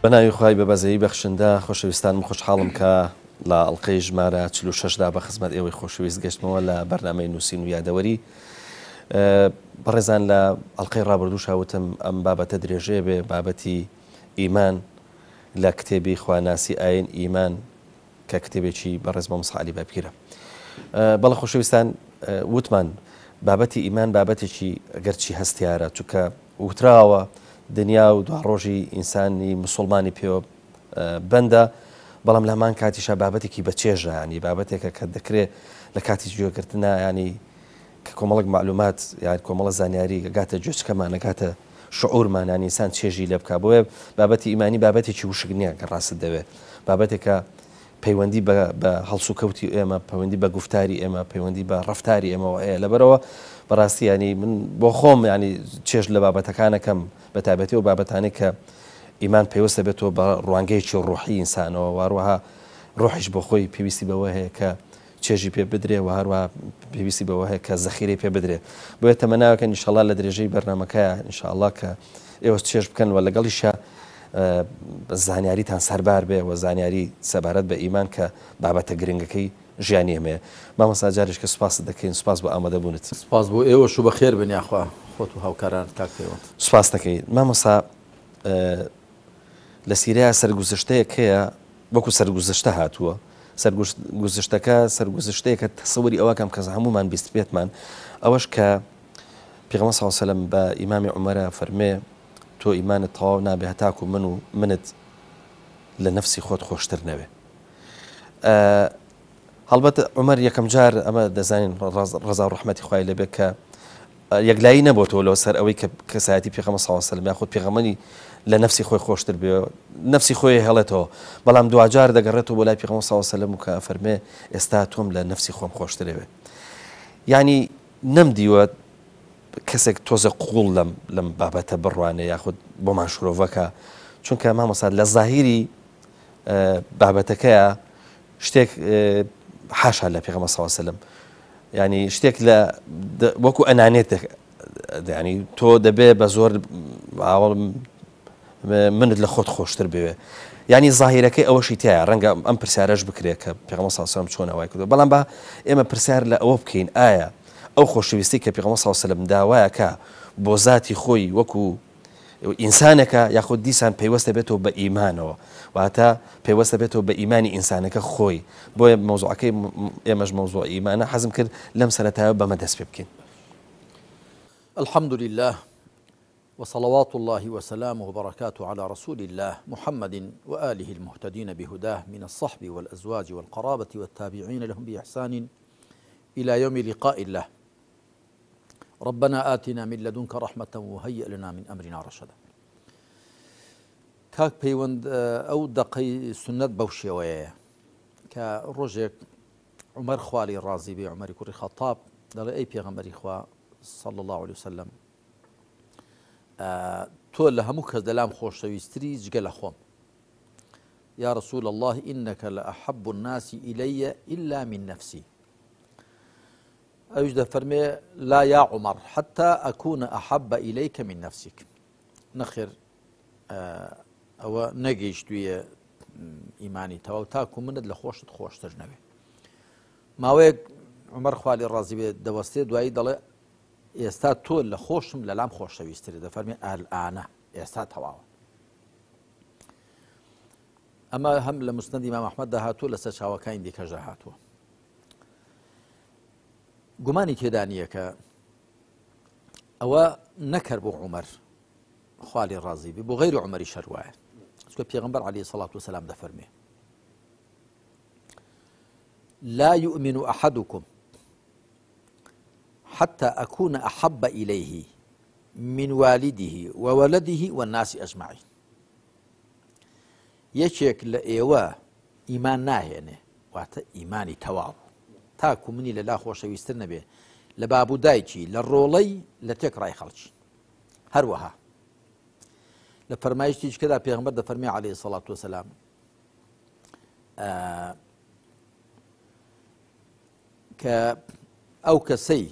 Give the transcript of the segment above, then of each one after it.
بە ناوی خوای بە بەزەیی بەخشندە، خۆشەویستان من خۆشحاڵم کە لە ئەڵقەی ژمارە 46 دا بە خزمەت ئێوەی خۆشەویست گەشتمەوە لە بەرنامەی نووسین و یادەوەری. بەڕێزان لە ئەڵقەی ڕابردووشا وتم ئەم بابەتە درێژەیە بێ بابەتی ئیمان لە کتێبی خواناسی ئاین ئیمان کە کتێبێکی بەڕێز مامۆستا عەلی باپیرە. بەڵێ خۆشەویستان وتمان بابەتی ئیمان بابەتێکی گەرچی هەستیارە چونکە وتراوە دنیا و دواڕۆژی ئینسانی مسوڵمانی پێوە بەندە، بەڵام لە هەمان کاتیشا بابەتێکی بەچێژە، یانی بابەتێکە کە دەکرێ لە کاتی گوێگرتنا یانی کە کۆمەڵێک مەعلومات یان کۆمەڵە زانیاری گاتە گوێچکەمان ئەگاتە شعورمان یانی ئینسان چێژی لێ بکا بۆیە بابەتی ئیمانی بابەتێکی وشک نییە کە ڕاستت دەوێ بابەتێکە پەیوەندی بە بە هەڵسوکەوتی ئێمە، پەیوەندی بە گوفتاری ئێمە، پەیوەندی بە ڕەفتاری ئێمەوە هەیە. لەبەرئەوە بەڕاستی یانی من بۆ خۆم یانی چێژ لە بابەتەکانەکەم بە تایبەتی ئەو بابەتانەی کە ئیمان پەیوەستە بێتەوە بە ڕوانگەیەکی ڕۆحی ئینسانەوە و هەروەها ڕۆحیش بۆ خۆی پێویستی بەوە هەیە کە چێژی پێ بدرێ و هەروەها پێویستی بەوە هەیە کە زەخیرەی پێ بدرێ. بۆیە تەمەناوەکەن ئینشاڵڵا لە درێژەی بەرنامەکەیا ئینشاڵڵا کە ئێوە چێژ بکەن و لەگەڵیشا زانیاریتان سەربار بێ و زانیاری سەبارەت بە ئیمان کە بابەتە گرنگەکەی ژیانی ئێمەیە. مامۆستا جارێکە سوپاست دەکەین، سوپاس بۆ ئامادەبوونت. سوپاس بۆ ئێوەش و بەخێر بن یاخوا خۆت و هاوکارانت کاک پەیوەند. سوپاست دەکەین مامۆستا. لە سیرەیا سەرگوزشتەیەک هەیە وەکو سەرگوزشتە هاتووە، سەرگوزشتەکە سەرگوزشتەیەکە تەسەوری ئەوە کەم کەس هەموومان بیستبێتمان ئەوەش کە پێغەمبەر صلی اللە علیه و سلم بە ئیمامی عومەرە فەرمێ تۆ ئیمانت تەواو نابێ هەتاکو من و منت لە نەفسی خۆت خۆشتر نەوێ. هەڵبەت عومەر یەکەم جار ئەمە دەزانین ڕەزا و ڕەحمەتی خوای لێبێ کە یەکلایی نەبۆتەوە لەوە سەر ئەوەی کە کەسایەتی پێغەمبەر صلی اللە علیه و سلم یاخود پێغەمبەری لە نەفسی خۆی خۆشتر بێ نەفسی خۆی هێڵێتەوە بەڵام دواجار دەگەڕێتەوە بۆ لای پێغەمبەر صلی اللە علیه و سلم و کە ئەفەرمێ ئێستا تۆم لە نەفسی خۆم خۆشترەوێ یعنی نەمدیوە کەسێک تۆزە قوڵ لەم لەم بابەتە بڕوانێ یاخود بۆمان شرۆڤەکە چونکە مامۆستا لە زاهیری بابەتەکەیە شتێک حاشا لە پێغەمبەر صلی اللە علیه و سلم یعنی شتێک لە وەکو ئەنانێت ینی تۆ دەبێ بە زۆر منت لە خۆت خۆشتر بوێ ینی زاهیرەکەی ئەوەشی تایە ڕەنگە ئەم پرسیارەش بکرێت کە پێغەمبەر صلی اللە علیه و سلم چۆن ئەوای کردو بەڵام با ئێمە پرسیار لە ئەوە بکەین ئایا ئەو خۆشەویستی کە پێغەمبەر صلی اللە علیه و سلم داوایەکە بۆ زاتی خۆی وەکو ئینسانێکە یاخود دیسان پەیوەستە بێتەوە بە ئیمانەوە واتە پەیوەستە بێتەوە بە ئیمانی ئینسانەکە خۆی بۆیە مەوزوعەکەی ئێمەش مەوزوع ئیمانە حەزم کرد لەم سەرەتایەوە بەمە دەست پێ بکەین. الحمد لله وصلوات الله وسلامه وبركاته على رسول الله محمد وآله المهتدين بهداه من الصحب والأزواج والقرابة والتابعين لهم بإحسان إلى يوم لقاء الله ربنا آتنا من لدنک رحمة وهیئ لنا من امرنا رشدا کاک پەیوەند ئەو دەقەی سوننەت بەو شێوەیەیە کە ڕۆژێک عومەر خوا لێی ڕازی بێ عومەری کوڕی خەتاب دەڵێ ئەی پێغەمبەری خوا صلی الله علیه وسلم تۆ لە هەموو کەس لەلام خۆشەویستری جگە لە خۆم یا رسول الله إنك لأحب الناس إلي إلا من نفسي ئەویش دەفەرمێ، لا یا عمر حتی اکون احب الیک من نفسک، نەخێر ئەوە نەگەیشتوویە ئیمانی تەواو تاکو منت لە خۆشت خۆشتر نەوێ. ماوەیەک عمر خوا لێ ڕازی بێ دەوەستێ دوایی دەڵێ ئێستا تۆ لە خۆشم لەلام خۆشەویستری دەفەرمێ ئالئانە ئێستا تەواوە. ئەمە هەم لە مسند ئیمام ئەحمەددا هاتووە لە سەرچاوەکانی دیکەشدا هاتووە. گومانی تێدا نییە کە ئەوە نەکەر بۆ عومەر خوا لێ ڕازی بێ بۆ غەیری عومەری شەر وایە چونکە پێغەمبەر عەلەیهی سەڵات وسەلام دەفەرمێ لا يؤمن أحدكم حتى أكون أحب إليه من والده وولده والناس أجمعين یەکێک لە ئێوە ئیمان ناهێنێ واتە ئیمانی تەواو تاکو منی لەلا خۆشەویستر نەبێ لە باب و دایکی لە ڕۆڵەی لە تێکڕای خەڵکی هەروەها لە فەرمایشتی چکەدا پێغمبەر دەفەرمی عەلەیهی سەڵات وسلام کە ئەو کەسەی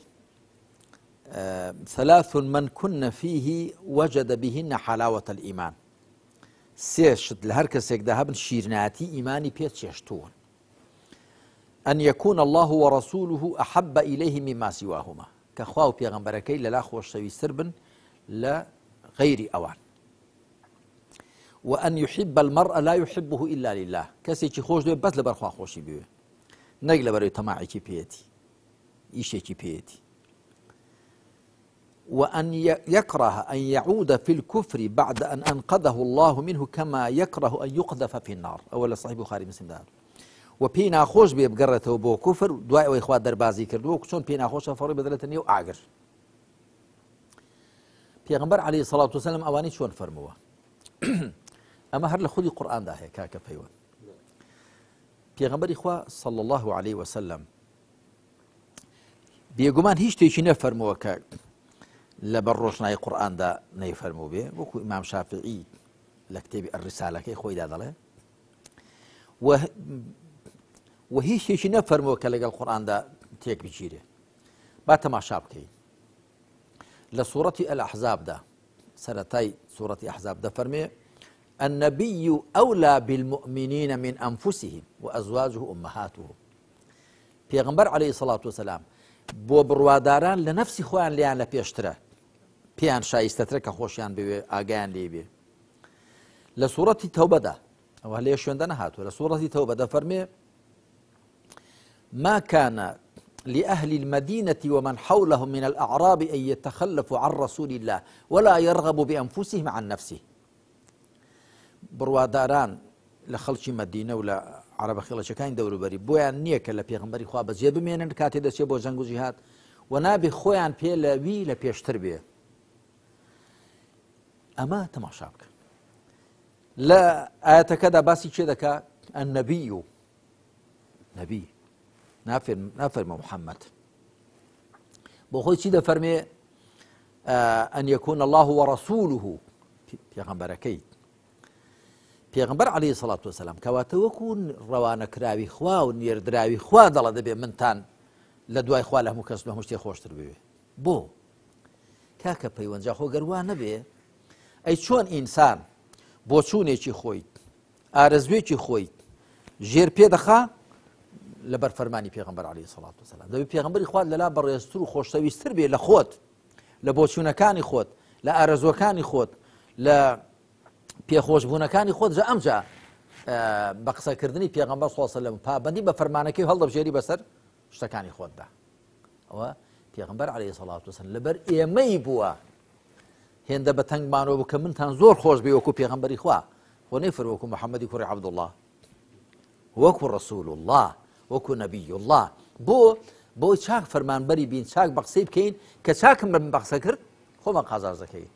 ثلاث من كن فيه وجد بهن حلاوة الإيمان. سێ شت لە هەر کەسێکدا هەبن شیرناتی ئیمانی پێ چێشتوون أن يكون الله ورسوله أحب إليه مما سواهما کە خوا و پێغەمبەرەکەی لەلا خۆشەویستتر بن لە غەیری ئەوان وأن يحب المرء لا يحبه إلا لله کەسێکی خۆش دوێ بەس لەبەر خوا خۆشی بوێ نەک لەبەرەوەی تەماعێکی پێیەتی ئیشێکی پێیەتی وأن يكره أن يعود في الكفر بعد أن أنقذه الله منه كما يكره أن يقذف في النار ئەوە لە صحیح بخاری مسلم دا و پێی ناخۆش بێ بگەڕێتەوە بۆ کوفر دوای ئەوەی خوا دەربازی کردووە و چۆن پێی ناخۆشە فەڕی بدرێتە نێو ئاگر پێغمبەر عەلەیهی سەڵات وسلام ئەوانی چۆن فەرمووە ئەمە هەر لە خودی قورئاندا هەیە کاکە پەیوەند پێغمبەری خوا صلی الله عليه وسلم بێگومان هیچ شتێکی نەفەرمووە کە لەبەر ڕۆشنایی قورئاندا نەیفەرموو بێ وەکو ئیمام شافعی لە کتێبی الرسالەکەی خۆیدا دەڵێ و هیچ شتێکی نەفەرمووە کە لەگەڵ قورئاندا تێک بگیرێ با تەماشا بکەین لە سوڕەتی الأحزابدا سەرەتای سوڕەتی ئەحزاب دەفەرمێ النبي أولى بالمؤمنين من أنفسهم وأزواجه أمهاتهم پێغەمبەر عەلەیهی سەڵات وسەلام بۆ بڕواداران لە نەفسی خۆیان لێیان لە پێشترە پێیان شایستەترە کە خۆشیان بوێ ئاگایان لێ بێ لە سوڕەتی تەوبەدا ئەوە لێ شوێندە نەهاتووە لە سوڕەتی تەوبە دەفەرمێ ما كان لأهل المدينة ومن حولهم من الأعراب أن يتخلفوا عن رسول الله ولا يرغبوا بأنفسهم عن نفسه بڕواداران لە خەڵکی مەدینە و لە عەرەبە خێڵەکیەکانی دەوروبەری بۆیان نییە کە لە پێغەمبەری خوا بەجێ بمێنن کاتێ دەچێ بۆ جەنگ و جیهاد و نابێ خۆیان پێ لە وی لە پێشتر بێ ئەمە تەماشا بکە لە ئاەتەکەدا باسی چێ دەکا النبی و نەبی نافەرمە محەممەد بۆ خۆی چی دەفەرمێ أن يكون الله ورسوله پێغەمبەرەکەی پێغەمبەر عەلەیهی سەڵات وەسەلام کەواتە وەکو ڕەوانەکراوی خوا و نێردراوی خوا دەڵە دەبێ منتان لە دوای خوا لە هەموو کەس لە هەموو شتێ خۆشتر بوێ بۆ کاکە پەیوەنجا خۆ گەروان نەبێ ئەی چۆن ئینسان بۆچوونێکی خۆی ئارەزوێکی خۆی ژێر پێ دەخا لەبەر فەرمانی پێغمبەر علی سەڵات وسلام دەبێ پێغمبەری خوات لەلا بەڕێزتر و خۆشەویستتر بێ لە خۆت لە بۆچوونەکانی خۆت لە ئارەزوەکانی خۆت لە پێخۆشبوونەکانی خۆت جا ئەمجا بە قسەکردنی پێغەمبەر صلی الله علیه و سلم پابەندی بە فەرمانەکەی هەڵدەبژێری بەسەر شتەکانی خۆتدا ئەوە پێغەمبەر علیه الصلاة والسلام لەبەر ئێمەی بووە هێندە بە تەنگمانەوە بوو کە منتان زۆر خۆش بێ وەکو پێغەمبەری خوا خۆ نەیفەرموو وەکو محەممەدی کوڕی عەبدوڵڵا وەکو ڕسول الله وەکو نەبی الله بۆ بۆی چاک فەرمانبەری بین چاک بە قسەی بکەین کە چاکم بە بە قسە کرد خۆمان قازاز دەکەین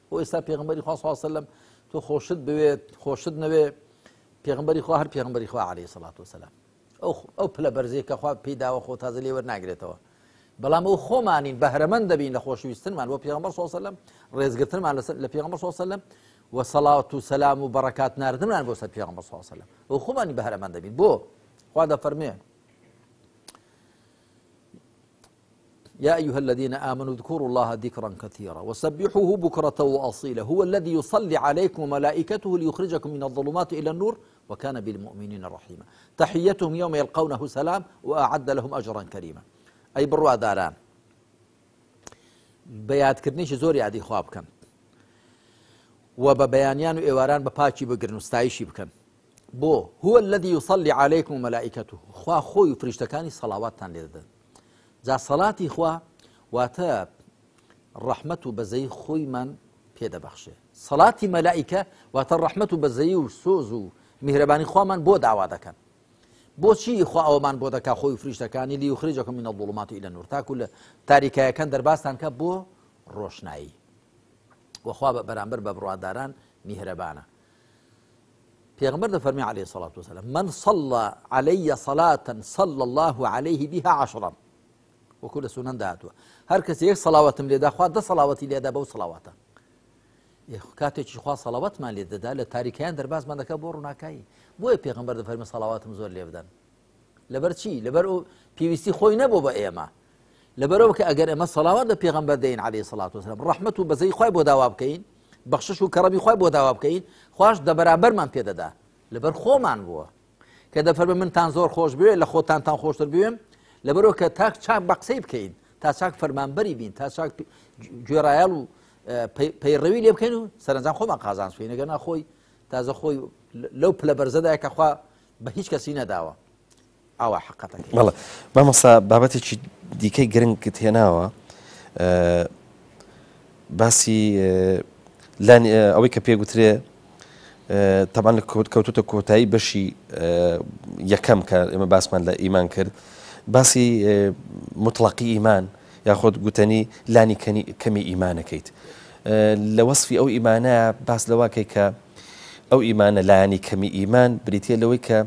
بۆ ئێستا پێغمبەری خوا صلی الله علیه وسلم تۆ خۆشت بوێت خۆشت نەوێ پێغمبەری خوا هەر پێغمبەری خوا علیه الصلاة والسلام ئەو ئەو پلە بەرزەی کە خوا پێی داوە خۆ تازە لێ وەرناگرێتەوە بەڵام ئەو خۆمانین بەهرەمەند دەبین لە خۆشویستنمان بۆ پێغمبەر صلی الله علیه وسلم ڕێزگرتنمان لەسەر لە پێغمبەر صلی الله علیه وسلم و سەڵات و سەلام و بەڕەکات ناردنمان بۆ سەر پێغمبەر صلی الله علیه وسلم ئەو خۆمانی بەهرەمەند دەبین بۆ خوا دەفەرمێ يا أيها الذين آمنوا اذكروا الله ذكرا كثيرا وسبحوه بكرة وأصيلا هو الذي يصلي عليكم وملائكته ليخرجكم من الظلمات إلى النور وكان بالمؤمنين رحيما تحيتهم يوم يلقونه سلام وأعد لهم أجرا كريما ئەی بڕواداران بە یادکردنێکی زۆر یادی خوا بکەن و بە بەیانیان و ئێواران بە پاکی بگرن و ستایشی بکەن بۆ هو الذي يصلي عليكم وملائكته خوا خۆی و فریشتەکانی سەڵاواتتان لێ دەدەن جا سەڵاتی خوا واتە ڕەحمەت و بەزەی خۆیمان پێدەبەخشێ سەڵاتی مەلائیکە واتە ڕەحمەت و بەزەی و سۆز و میهرەبانی خوامان بۆ داوا دەکەن بۆچی خوا ئەوەمان بۆ دەکا خۆی و فریشتەکانی لیخرجەکم من الظلمات الى النور تاکو لە تاریکایەکان دەربازتان کە بۆ ڕۆشنایی وخوا بە بەرامبەر بە بڕواداران میهرەبانە پێغەمبەر دەفەرمێ علیە الصلاة والسلام من صلى علی صلاة صلى الله عليه بها عشرا وەکو لە سونەندا هاتووە هەر کەس یەک سەڵاوەتم لێدا خوا دە سەڵاوەتی لێدا بەو سەڵاواتە کاتێکی خوا سەڵاوەتمان لێ دەدا لە تاریکیان دەربازمان دەکە بۆ ڕووناکایی بۆیە پێغەمبەر دەفەرمێ سەڵاواتم زۆر لێ بدەن لەبەر چی لەبەر پێویستی خۆی نەبوو بە ئێمە لەبەرەوە کە ئەگەر ئێمە سەڵاوات لە پێغەمبەر دەین عەلەیهی سەڵات وسلام ڕەحمەت و بەزەی خوای بۆ داوا بکەین بەخشش و کەڕەمی خوای بۆ داوا بکەین خواش دە بەرامبەرمان پێ دەدا لەبەر خۆمان بووە کە دەفەرمێ منتان زۆر خۆش بوێ لە خۆتانتان خۆشتر بوێم لەبەرەوە کە تاک چاک بە قسەی بکەین تا چاک فەرمانبەری بین تا چاک گوێڕایەڵ و پەیڕەوی لێ بکەین و سەرنجام خۆمان قازانج بکەین ئەگەر ناخۆی تازە خۆی لەو پلە بەرزەدایە کە خوا بە هیچ کەسی نەداوە ئاوا حقەتەکەی. بەڵێ مامۆستا بابەتێکی دیکەی گرنگت هێناوە باسی ئەوەی کە پێگوترێ تەبان لە کەوتوتە کۆتایی بەشی یەکەم کە ئێمە باسمان لە ئیمان کرد باسی مطلقی ئیمان یاخود گوتنی لانی کەمی ئیمانەکەیت لە وەصفی ئەو ئیمانە باس لەواکەی کە ئەو ئیمانە لایەنی کەمی ئیمان بریتە لەوەی کە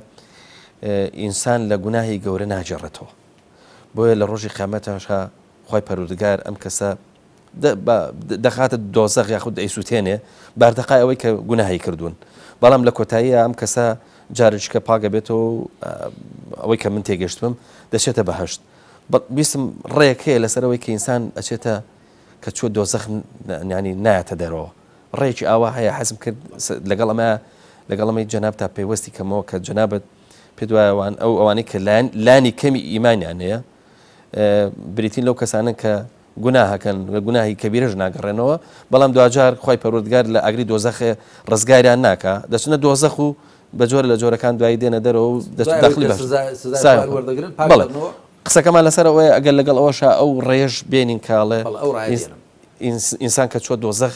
ئینسان لە گوناهی گەورە ناگێڕێتەوە بۆیە لە ڕۆژی قیامەتاشا خوای پەروەردگار ئەم کەسە دەخاتە دۆزەخ یاخود دەیسووتێنێ باردەقای ئەوەی کە گوناهی کردوون بەڵام لە کۆتاییە ئەم کەسە جارێکیکە پاگە بێتەوە و ئەوەی کە من تێگەشتبم دەچێتە بەهشت بیستم ڕێک هەیە لەسەر ئەوەی کە ئینسان ئەچێتە کە چوە دۆزەخ ینی نایەتە دەرەوە ڕێیەکی ئاوا هەیە حەزم کرد لەگەڵ ئەمە لەگەڵ ئەمەی جەنابتا پەیوەستی کەمەوە کە جەنابت پێت وایە وان ئەو ئەوانەی کە لایەن لانی کەمی ئیمانیان هەیە بریتین لەو کەسانە کە گوناهەکەن لە گوناهی کەبیرەش ناگەڕێنەوە بەڵام دواجار خی پەروەردگار لە ئاگری دۆزەخێ ڕزگاریان ناکا دەچنە دۆزەخ و بە جۆرە لە جۆرەکان دوایی دێنە دەرەوە و دەچن داخلی بەهەشت. بەڵێ قسەکەمان لەسەر ئەوەیە ئەگەر لەگەڵ ئەوەشا ئەو ڕێیەش بێنین کاڵێ ئینسان کە چووە دۆزەخ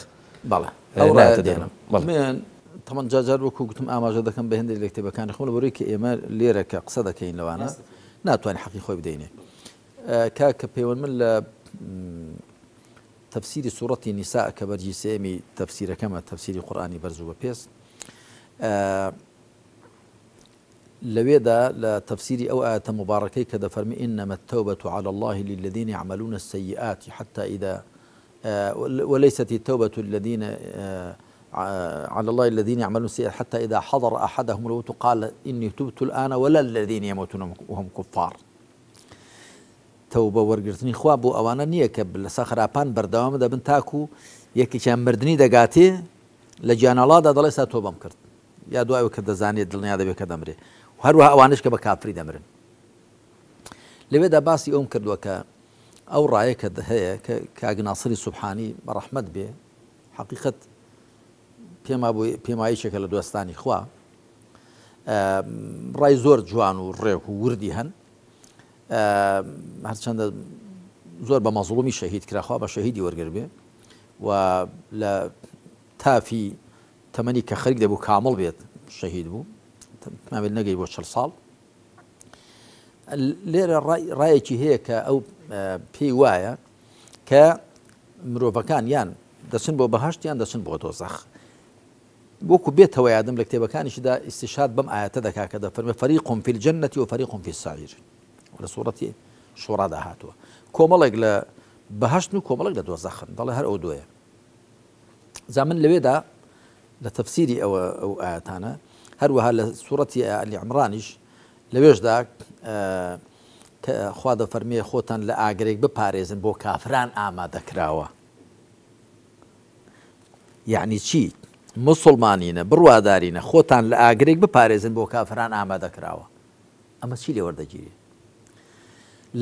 بەڵێ ئەو ڕایە دێنم. من تەمەن جار جار وەکو گوتم ئاماژە دەکەم بە هەندێک لە کتێبەکانی خۆم لەبەرەوەی کە ئێمە لێرە کە قسە دەکەین لەوانە ناتوانین حەقی خۆی بدەینێ کاکە پەیوەند من لە تەفسیری سوڕەتی نیسا کە بەرگی سێمی تەفسیرەکەمە تەفسیری قورئانی بەرز و بەپێز لەوێدا لە تەفسیری ئەو ئایەتە موباڕەکەی کە دەفەرمێ، انما التوبە علی اللە للذین یعملون السیئات حتی اذا وليست التوبە للذین علی اللە للذین یعملون السیئات حتی اذا حضر احدهم الموت قال انی تبت الآن ولا الذین یموتون وهم کفار. تەوبە وەرگرتنی خوا بۆ ئەوانە نییە کە لەسەر خراپان بەردەوام دەبن تاکو یەکێکیان مردنی دەگاتێ لە گیانەڵادا دەڵێ سا تۆبەم کرد. یا دوای ئەوەی کە دەزانێت دڵنیا دەبێت کە دەمرێت و هەروەها ئەوانەش کە بە کافری دەمرن. لەوێدا باسی ئەوم کردووە کە ئەو ڕایە کە هەیە کە کاک ناسری سوبحانی بە ڕەحمەت بێ حەقیقەت پێما بوو پێمایشێکە لە دۆستانی خوا ڕای زۆر جوان و ڕێک و وردی هەن هەرچەندە زۆر بە مەزڵومی شەهید کراخوا بە شەهیدی وەرگر بێ و لە تافی تەمەنی کە خەریک دەبوو کامڵ بێت شەهید بوو نابێت نەگەی بۆ چل ساڵ لێرە ڕایەکی هەیە کە ئەو پێی وایە کە مرۆڤەکان یان دەچن بۆ بەهشت یان دەچن بۆ دۆزەخ وەکو بێتەوە یادم لە کتێبەکانیشدا ئیستشهاد بەم ئاەتە دەکا کە دەفەرمێ فەریق فی الجنة و فەریق فی السعیر لە سوڕەتی شوڕادا هاتووە کۆمەڵێک لە بەهشتن و کۆمەڵێک لە دۆزەخن دەڵێ هەر ئەو دوێ جا من لەوێدا لە تەفسیری ئەوە ئەو ئاەتانە هەروەها لە سوڕەتی ئالی عمرانیش لەوێشدا کە خوا دەفەرمێ خۆتان لە ئاگرێک بپارێزن بۆ کافران ئامادەکراوە یعنی چی مسلمانینە بڕوادارینە خۆتان لە ئاگرێک بپارێزن بۆ کافران ئامادەکراوە ئەمە چی لێ وەردەگیرێ؟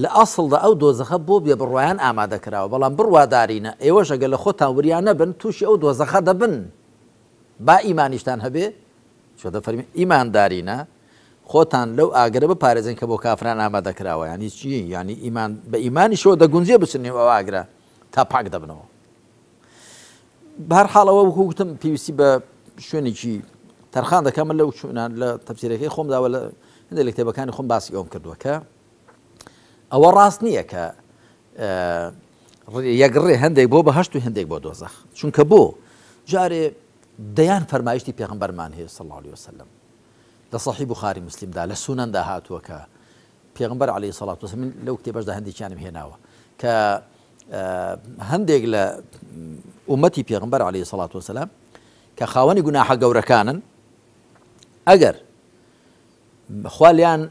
لە ئەسڵدا ئەو دۆزەخە بۆ بێ بڕوایان ئامادە کراوە، بەڵام بڕوادارینە ئێوەش ئەگەر لە خۆتان وریا نەبن تووشی ئەو دۆزەخە دەبن با ئیمانیشتان هەبێ، چۆ دەفەرمێ ئیماندارینە خۆتان لەو ئاگرە بپارێزن کە بۆ کافران ئامادە کراوە، یانی چی؟ یانی ئیمان بە ئیمانیشەوە دەگونجێ بچن نێو ئەو ئاگرە تا پاک دەبنەوە. بەهەرحاڵ ئەوە وەکو گوتم پێویستی بە شوێنێکی تەرخان دەکەم من لەو شوێنان لە تەفسیرەکەی خۆمدا و لە هەندێک لە کتێبەکانی خۆم باسی ئەوم کردووە کە ئەوە ڕاست نییە کە یەک ڕێ هەندێک بۆ بەهشت و هەندێک بۆ دۆزەخ چونکە بۆ جارێ دەیان فەرمایشتی پێغمبەرمان هەیە صلی الله علیه وسلم لە صحیح بخاری مسلمدا لە سونەندا هاتووە کە پێغمبەر علیه الصلاة والسلام من لەو کتێبەشدا هەندێکیانم هێناوە کە هەندێک لە ئومەتی پێغمبەر علیه الصلاة والسلام کە خاوەنی گوناحە گەورەکانن ئەگەر خوا لێیان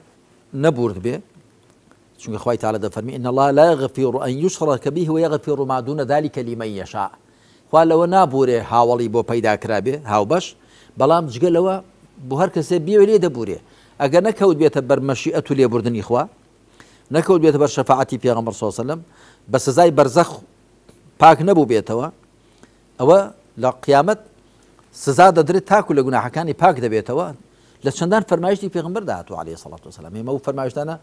نەبورد بێ چونکە خوای تعالی دەفەرمی ان الله لا يغفر ان يشرك به ويغفر ما دون ذلك لمن يشاء خوا خوا لەوە نابورێ هاوەڵی بۆ پەیدا کرابێ، هاوبەش، بەڵام جگە لەوە بۆ هەر کەسێ بیەوێ لێی دەبورێ. ئەگەر نەکەوت بێتە بەر مەشیئەت و لێبوردنی خوا، نەکەوت بێتە بەر شەفاعەتی پێغەمبەر صلی اللە علیە وسلم، بە سزای بەرزەخ پاک نەبووبێتەوە، ئەوە لە قیامەت سزا دەدرێت تاکو لە گوناحەکانی پاک دەبێتەوە. لە چەندان فەرمایشتی پێغەمبەردا هاتووە علیە الصلوة والسلام. ئێمە ئەو فەرمایشتانە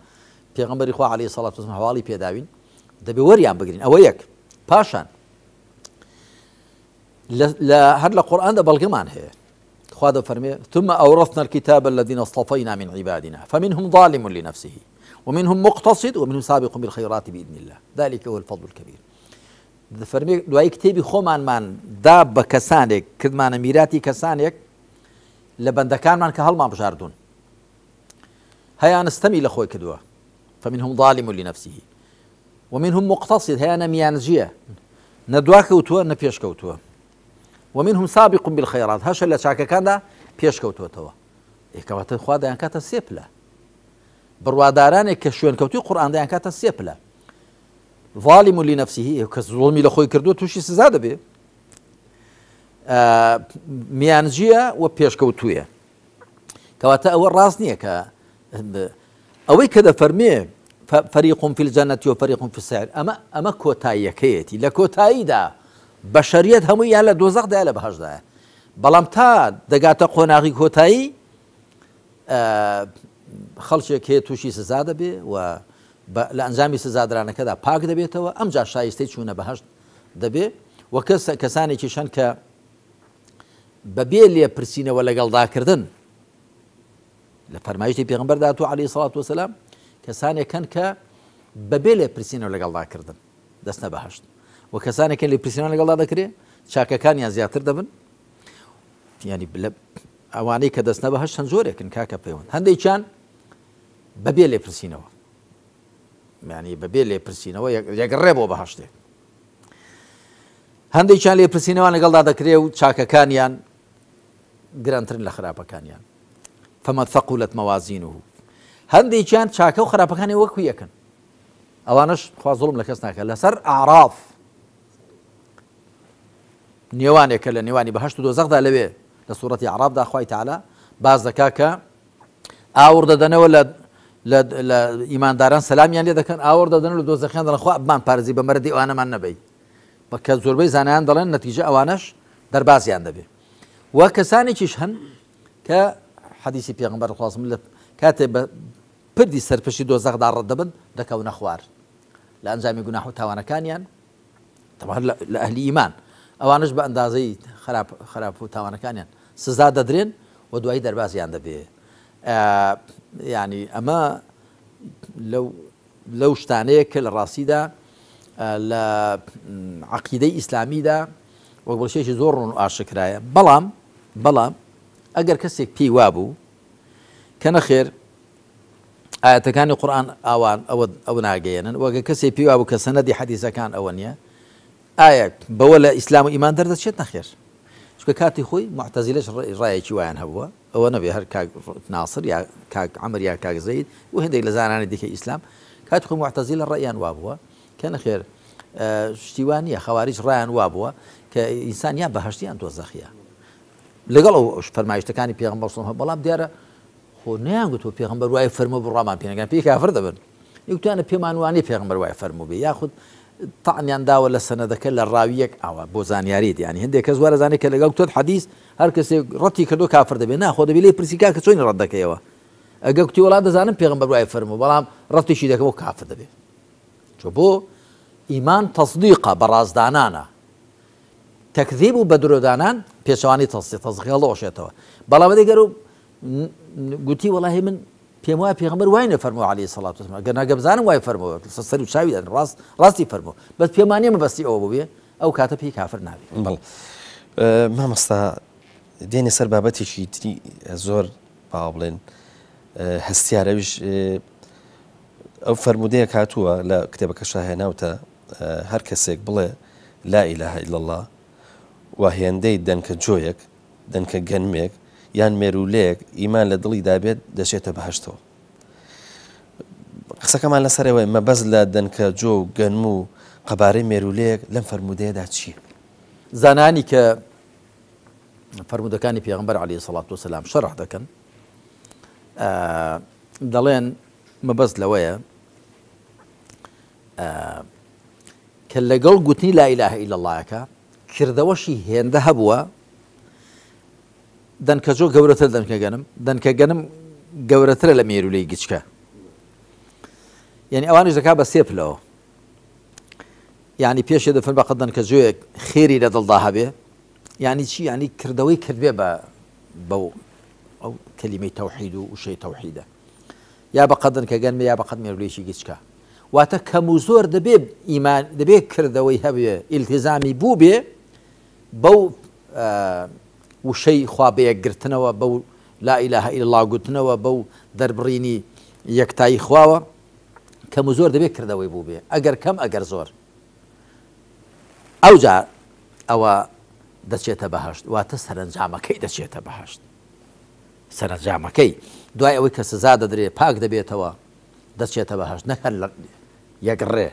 پێغەمبەری خوا علیە الصلوة والسلام هەواڵی پێداوین، دەبێ وەریان بگرین. ئەوە یەک. پاشان لە هەر لە قورئاندا بەڵگەمان هەیە. خوا دەفەرمێ ثم أورثنا الكتاب الذين اصطفينا من عبادنا فمنهم ظالم لنفسه ومنهم مقتصد ومنهم سابق بالخيرات بإذن الله ذلك هو الفضل الكبير. دەفەرمێ دوایی کتێبی خۆمانمان دا بە کەسانێک، کردمانە میراتی کەسانێک لە بەندەکانمان کە هەڵمان بژاردوون. هەیانە ستەمی لە خۆی کردووە، فمنهم ظالم لنفسه ومنهم مقتصد، هەیانە میانجیە، نە دواکەوتووە نە پێشکەوتووە، ومنهم سابق بالخيرات، هەشە لە چاکەکاندا پێشکەوتووەتەوە. ئێ کەواتە خوا دەیانکاتە سێ پلە. بڕوادارانێک کە شوێنکەوتووی قورئان دەیانکاتە سێ پلە. ظالم لنفسه، کە زوڵمی لە خۆی کردووە تووشی سزا دەبێ، میانجیە و پێشکەوتوویە. کەواتە ئەوە ڕاست نییە کە ئەوەی کە دەفەرمێ فریق فی الجنة و فریق فی السعیر، ئەمە کۆتاییەکەیەتی. لە کۆتاییدا بەشەریەت هەمووی یان لە دۆزەخدایە لە بەهەشتدایە، بەڵام تا دەگاتە قۆناغی کۆتایی خەڵکێک هەیە تووشی سزا دەبێ و لە ئەنجامی سزادرانەکەدا پاک دەبێتەوە، ئەمجا شایستەی چوونە بەهەشت دەبێ. و کەسانێکیش هەن کە بەبێ لێپرسینەوە لەگەڵداکردن لە فەرمایشتی پێغەمبەردا هاتووە عەلەیهی سڵات وەسەلام، کەسانێک هەن کە بەبێ لێپرسینەوە لەگەڵداکردن دەستنە بەهەشت، و کەسانێک هەن لێپرسینەوە لەگەڵدا دەکرێ چاکەکانیان زیاتر دەبن. یعنی ئەوانەی کە دەستنە بەهەشت چەند جۆرێکن کاکە پەیوەند، هەندێکیان بەبێ لێپرسینەوە، یعنی بەبێ لێپرسینەوە یەکڕێ بۆ بەهەشتێک، هەندێکیان لێپرسینەوەیان لەگەڵدا دەکرێ و چاکەکانیان گرانترن لە خراپەکانیان، فمن ثقلت موازینه، هەندێکیان چاکە و خراپەکانی وەکو یەکن، ئەوانەش خوا زوڵم لە کەس ناکات. لەسەر ئەعراف نێوانێکە لە نێوانی بەهەشت و دۆزەخدا، لەوێ لە سوڕەتی ئەعرافدا خوای تەعالا باس دەکا کە ئاوڕ دەدەنەوە لە ئیمانداران سەلامیان لێ دەکەن، ئاوڕ دەدەن لە دۆزەخیان دەڵێن خوا بمان پارێزی بە مەرەدی ئەوانەمان نەبەی، کە زۆربەی زانایان دەڵێن نەتیجە ئەوانەش دەربازیان دەبێ. و کەسانێکیش هەن کە حەدیسی پێغەمبەر خوا لە کاتێ بە پردی سەرپشتی دۆزەخدا ڕەت دەبن دەکەونە خوار لە ئەنجامی گوناح و تاوانەکانیان، طبعا لە ئەهلی ئیمان ئەوانش بە ئەندازەی خراپ خراپ و تاوانەکانیان سزا دەدرێن و دوایی دەربازیان دەبێ. ینی ئەمە لەو لەو شتانەیە کە لە ڕاستیدا لە عقیدەی ئیسلامیدا وەک بڵشێکی زۆر ڕوون و ئاشکرایە. بەڵام ئەگەر کەسێک پێی وابوو کە نەخێر ئاەتەکانی قورآن ئاوان ئەوە ناگەیەنن، وەگە کەسێک پێی وابوو کە سەنەدی حەدیسەکان ئەوە نییە، ئایا بەوە لە ئیسلام و ئیمان دەردەچێت؟ نەخێر، چونکە کاتی خۆی موعتەزیلەش ڕایەکی وایان هەبووە، ئەوە نەبێ هەر کاک ناسر یا کاک عەمر یا کاک زەید و هەندێک لە زانانی دیکەی ئیسلام، کاتی خۆی موعتەزیلە ڕەیان وابووە کە نەخێر شتی وا نییە، خەواریج ڕایان وابووە کە ئینسان یان بەهەشتی یان دۆزەخیە لەگەڵ ئەو فەرمایشتەکانی پێغەمبەر صلی الله، بەڵام دیارە خۆ نەیان گوتووە پێغەمبەر وای فەرموو بڕوامان پێ نەکەن پێی کافر دەبن. یەکتوانە پێمان وانیە پێغەمبەر وای فەرموو بێ، یاخود تەعنیان داوە لە سەنەدەکە لە ڕاویەک ئاوا بۆ زانیاریت. یعنی هەندێک کەس وارە زانێت کە لەگەڵ تۆت حەدیث هەر کەسێک ڕەتی کردو کافر دەبێت. نا، خۆ دەبێ لێی پرسی کاکە چۆنی ڕەت دەکەیەوە؟ ئەگەر کوتی وەڵا دەزانم پێغەمبەر وای فەرموو بەڵام ڕەتیشی دەکەم کافر دەبێت. چۆ بۆ ئیمان تەصدیقە، بەڕازدانانە. تەکذیب و بەدرۆدانان پێچەوانەی تەصدیق، تەصدیق هەڵدەوەشێتەوە. بەڵام ئەگەر گوتی وەڵاهی من پێم وایە پێغەمبەر وای نەفەرمووە عەلەیهی سەڵات وەسەلام، ئەگەر ناگە بزانم وای فەرمووە سەر و چاوی دەن ڕاست ڕاستی فەرموو، بەس پێمان نییە مەبەستی ئەوە بووبێ، ئەو کاتە پێی کافر نابێ. بەڵێ مامۆستا دێنە سەر بابەتێکی تری زۆر با بڵێن هەستیار، ئەویش ئەو فەرموودەیە هاتووە لە کتێبەکەشا هێناوتە، هەر کەسێک بڵێ لا إله إلا الله و هێندەی دەنکە جۆیەک، دەنکە گەنمێک یان مێروولەیەک ئیمان لە دڵیدا بێت دەچێتە بەهەشتەوە. قسەکەمان لەسەر ئەوەیە مەبەست لە دەنکە جۆ و گەنم و قەبارەی مێروولەیەک لەم فەرموودەیەدا چییە؟ زانایانی کە فەرموودەکانی پێغەمبەر عەلەیهی سەڵات وسەلام شەرح دەکەن دەڵێن مەبەست لەوەیە کە لەگەڵ گوتنی لا إله إلا الله ەکە کردەوەشی هێندە هەبووە دەنکەجۆ گەورەتر دەنکە گەنم دەنکە گەنم گەورەترە لە مێرولەی گچکە یعنی ئەوانیش دەکا بە سێ پلەوە یعنی پێشێ دەفن بە قەد دەنکە جۆیەک خێری لە دڵدا هەبێ یعنی چی یعنی کردەوەی کردبێ بە بەو ئەو کەلیمەی تەوحید و وشەی تەوحیدە یا بە قەد دەنکە گەنمە یا بە قەد مێرولەیەکی گچکە واتە کەم و زۆر دەبێ ئیمان دەبێ کردەوەی هەبێ ئیلتیزامی بوو بێ بەو وشەی خوا بەیەکگرتنەوە بەو لا إله إلا الله گوتنەوە بەو دەربڕینی یەکتایی خواوە کەم و زۆر دەبێت کردەوەی بوو بێ ئەگەر کەم ئەگەر زۆر ئەوجا ئەوە دەچێتە بەهشت واتە سەرنجامەکەی دەچێتە بەهشت سەرنجامەکەی دوای ئەوەی کە سزا دەدرێ پاک دەبێتەوە دەچێتە بەهشت نەک هەر یەک ڕێ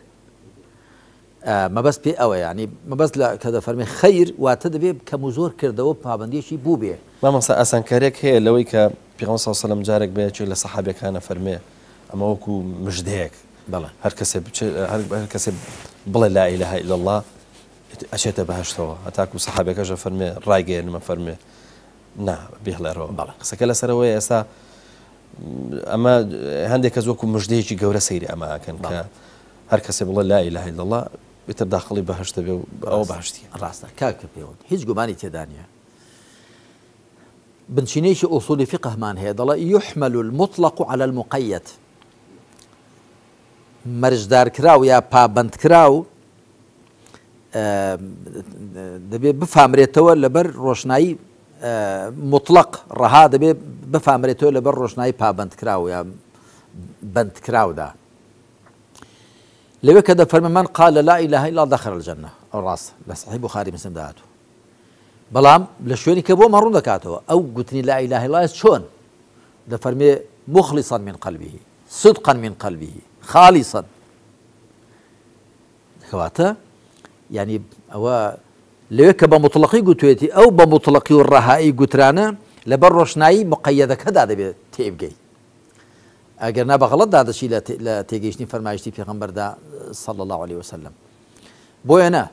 مەبەست پێ ئەوە یانی مەبەست لە کە دەفەرمێ خەیر واتە دەبێ کەم و زۆر کردەوە پابەندیەکی بووبێ. مامۆستا ئاسانکاریەک هەیە لەوەی کە پێغەمبەر صلی اللە علیە وسلم جارێک بە یەکێک لە سەحابیەکان ئەفەرمێ ئەمە وەکو مژدەیەک بەڵێ. هەر کەسێ بچێ هەر کەسێ بڵێ لا اله الا اللە ئەچێتە بەهەشتەوە هەتاکو سەحابیەکەش ئەفەرمێ ڕایگەیەنم ئەفەرمێ نا بیهڵێرەوە بەڵێ. قسەکە لەسەر ئەوەیە ئێستا ئەمە هەندێک کەس وەکو مژدەیەکی گەورە سەیری ئەمە ئەکەن کە هەر کەسێ بڵێ لا اله الا اللە ئیتر داخڵی بەهەشت دەبێ و ئەوە بەهەشتیە. ڕاستە کاکە پەیوەند هیچ گومانی تێدا نییە بنچینەیەکی ئوسولی فیقهمان هەیە دەڵێ یحمل المطلق على المقید مەرجدارکراو یا پابەندکراو دەبێ بفامرێتەوە لەبەر ڕۆشنایی مطلق ڕەها دەبێ بفامرێتەوە لەبەر ڕۆشنایی پابەندکراو یا بەندکراودا لەوێ کە دەفەرمێ من قال لا اله الا الله دخل الجنە ئەو ڕاستە لە صحیح بخاری مسلم دا هاتووە بەڵام لە شوێنی کە بۆمان ڕوون دەکاتەوە ئەو گوتنی لا اله الا الله چۆن دەفەرمێ مخلصا من قلبه صدقا من قلبه خالصا کەواتە یعنی ئەوە لەوێ کە بە مطلقی گوتوێتی ئەو بە مطلقی و ڕەهایی گوترانە لەبەر ڕۆشنایی مقەیەدەکەدا دەبێت تێبگەی ئەگەر نا بە غەڵەت دادەچی لە تێگەیشتنی فەرمایشتی پێغەمبەردا صلی اللە علیه وسلم بۆیە نا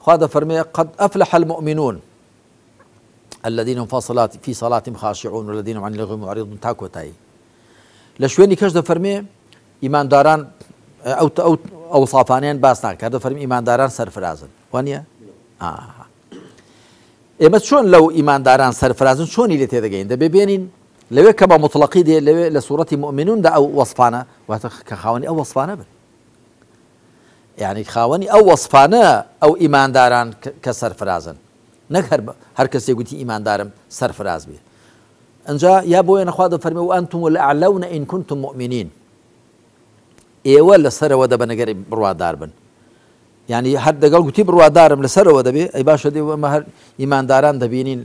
خوا دەفەرمێ قد افلح المؤمنون الذين هم في صلاتهم خاشعون والذين هم عن اللغو معرضون تا کۆتایی لە شوێنی کەش دەفەرمێ ئیمانداران ئەو ئەو ئەوسافانیان باس ناکات دەفەرمی ئیمانداران سەرفرازن وانە ئێمە چۆن لەو ئیمانداران سەرفرازن چۆنی لێ تێدەگەین؟ دەبێ بێنین لەوێ کە بە موتڵەقی دێ لەوێ لە سوڕەتی موئمنون دا ئەو وەسفانە واتە کە خاوەنی ئەو وەسفانە بن یعنی خاوەنی ئەو وەسفانە ئەو ئیمانداران کە سەرفرازن نەک هەر هەر کەسێ گوتی ئیماندارم سەرفراز بێ ئەنجا یا بۆیە نەخوا دەفەرمێ و ئەنتم الأعلون إن كنتم مؤمنین ئێوە لەسەرەوە دەبن ئەگەر بڕوادار بن یانی هەر دەگەڵ گوتی بڕوادارم لەسەرەوە دەبێ ئەی باشە دێ ئەمە هەر ئیمانداران دەبینین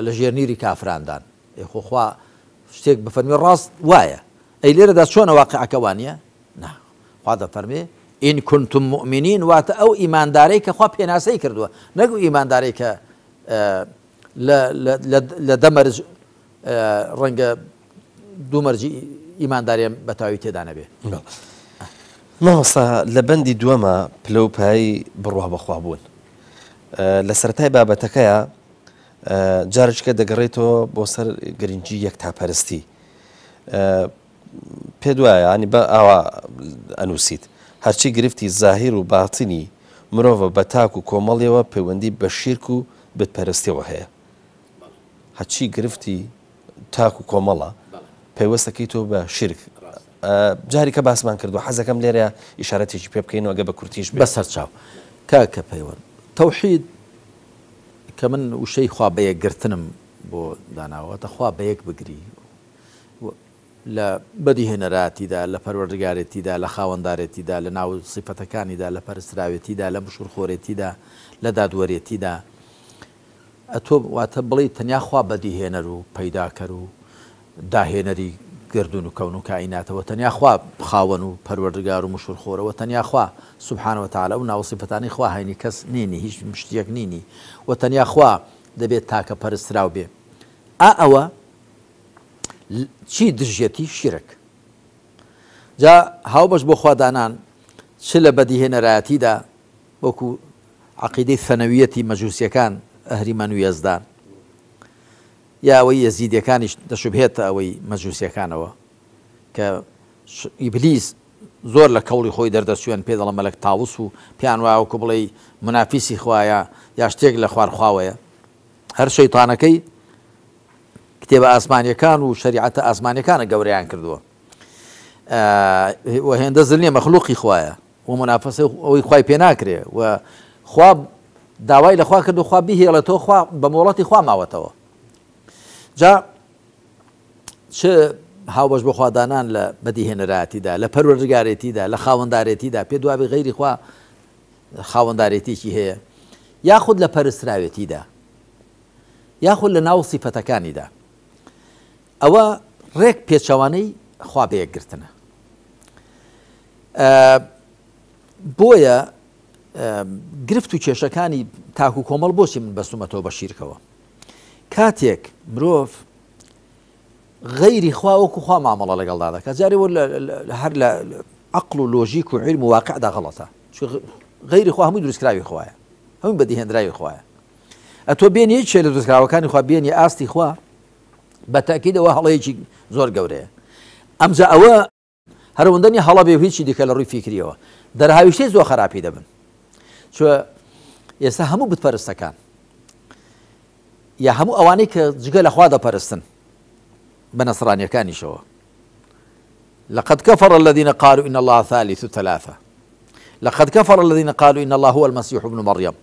لە ژێر نیری کافراندان ئێ خۆ خوا شتێک بفەرمی ڕاست وایە ئەی لێرەدا چۆنە واقعەکە وانە نا خوا دەفەرمێ ئین کنتم مؤمنین واتە ئەو ئیماندارەی کە خوا پێناسەی کردووە نەک ئیماندارەی کە لە دە مەرج ڕەنگە دوو مەرجی ئیمانداریان بە تەواوی تێدا نەبێ. مامۆستا لە بەندی دووەما پلە و پایەی بڕوا بەخوا بوون لە سەرەتای بابەتەکەیا جارێکە دەگەڕێتەوە بۆ سەر گرنگی یەکتاپەرستی پێ دوایە ینی بە ئاوا ئەنووسیت هەرچی گرفتی زاهیر و باتنی مرۆڤە بە تاک و کۆمەڵیەوە پەیوەندی بە شیرک و بتپەرستیەوە هەیە هەرچی گرفتی تاک و کۆمەڵە پەیوەستەکەی تۆ بە شیرک جاری کە باسمان کردو حەزەکەم لێرە ئیشارەتێکی پێ بکەین و ئەگە بە کورتیش بێ. بەسەر چاو کاکە پەیوەند. تەوحید کە من وشەی خوا بەیەکگرتنم بۆ داناوە واتە خوا بەیەک بگری لە بەدیهێنەراتیدا، لە پەروەردگارێتیدا، لە خاوەندارێتیدا، لە ناو سیفەتەکانیدا، لە پەرستراوێتیدا، لە مشوورخۆرێتیدا، لە دادوەرێتیدا. ئەتۆ واتە بڵێی تەنیا خوا بەدیهێنەر و پەیداکەر و داهێنەری گەردوون و کەون و کائیناتە وە تەنیا خوا خاوەن و پەروەردگار و مشوورخۆرە وە تەنیا خوا سبحانە وتعالی ئەو ناو و سیفەتانەی خوا هەینی کەس نینی هیچ شتیەک نینی وە تەنیا خوا دەبێت تاکە پەرستراو بێ ئا ئەوە چی دژیەتی شیرک جا هاوبەش بۆ خوا دانان چ لە بەدیهێنەرایەتیدا وەکو عەقیدەی ثەنەویەتی مەجوسیەکان ئەهریمەن و یەزدان یا ئەوەی یەزیدیەکانیش دەشوبهێتە ئەوەی مەجوسیەکانەوە کە ئیبلیس زۆر لە کەوڵی خۆی دەردەچوێن پێ دەڵێن مەلەک تاوس و پێیان وایە وەکو بڵێی مونافیسی خوایە یا شتێک لە خوار خواوەیە هەر شەیتانەکەی کتێبە ئاسمانیەکان و شەریعەتە ئاسمانیەکانە گەورەیان کردووە و هێندە زل نیە مەخلوقی خوایە و منافەسەی ئەوەی خوای پێ ناکرێ و خوا داوای لە خوا کرد و خوا بیهێڵێتەوە خوا بە مۆڵەتی خوا ماوەتەوە جا چ هاوبەش بۆ خوادانان لە بەدیهێنەراتیدا لە پەروەردگارێتیدا لە خاوەندارێتیدا پێ دوابێ غەیری خوا خاوەندارێتیکی هەیە یاخود لە پەرستراوێتیدا یاخود لە ناو سیفەتەکانیدا ئەوە ڕێک پێچەوانەی خوا بەیەکگرتنە. بۆیە گرفت و کێشەکانی تاک و کۆمەڵ بۆچی من بەستومەتەوە بە شیرکەوە کاتێک مرۆڤ غەیری خوا وەکو خوا مامەڵە لەگەڵدا دەکات جارێ هەر لە عقل و لۆژیک و علم و واقعدا غەڵەتە غەیری خوا هەمووی دروستکراوی خوایە هەمووی بەدیهێنراوی خوایە ئەتۆ بێنی یەکێ لە دروستکراوەکانی خوا بێنی ئاستی خوا بە تەئکید ئەوە هەڵەیەکی زۆر گەورەیە ئەمجا ئەوە هەرەوەندە نیە هەڵە بێ و هیچی دیکە لە ڕووی فیکریەوە دەرهاویشتەی زۆر خراپی دەبن چۆ ئێستا هەموو بتپەرستەکان یا هەموو ئەوانەی کە جگە لە خوا دەپەرستن بە نەسرانیەکانیشەوە لقد كفر الذين قالوا إن الله ثالث ثلاثة لقد كفر الذين قالوا إن الله هو المسيح ابن مريم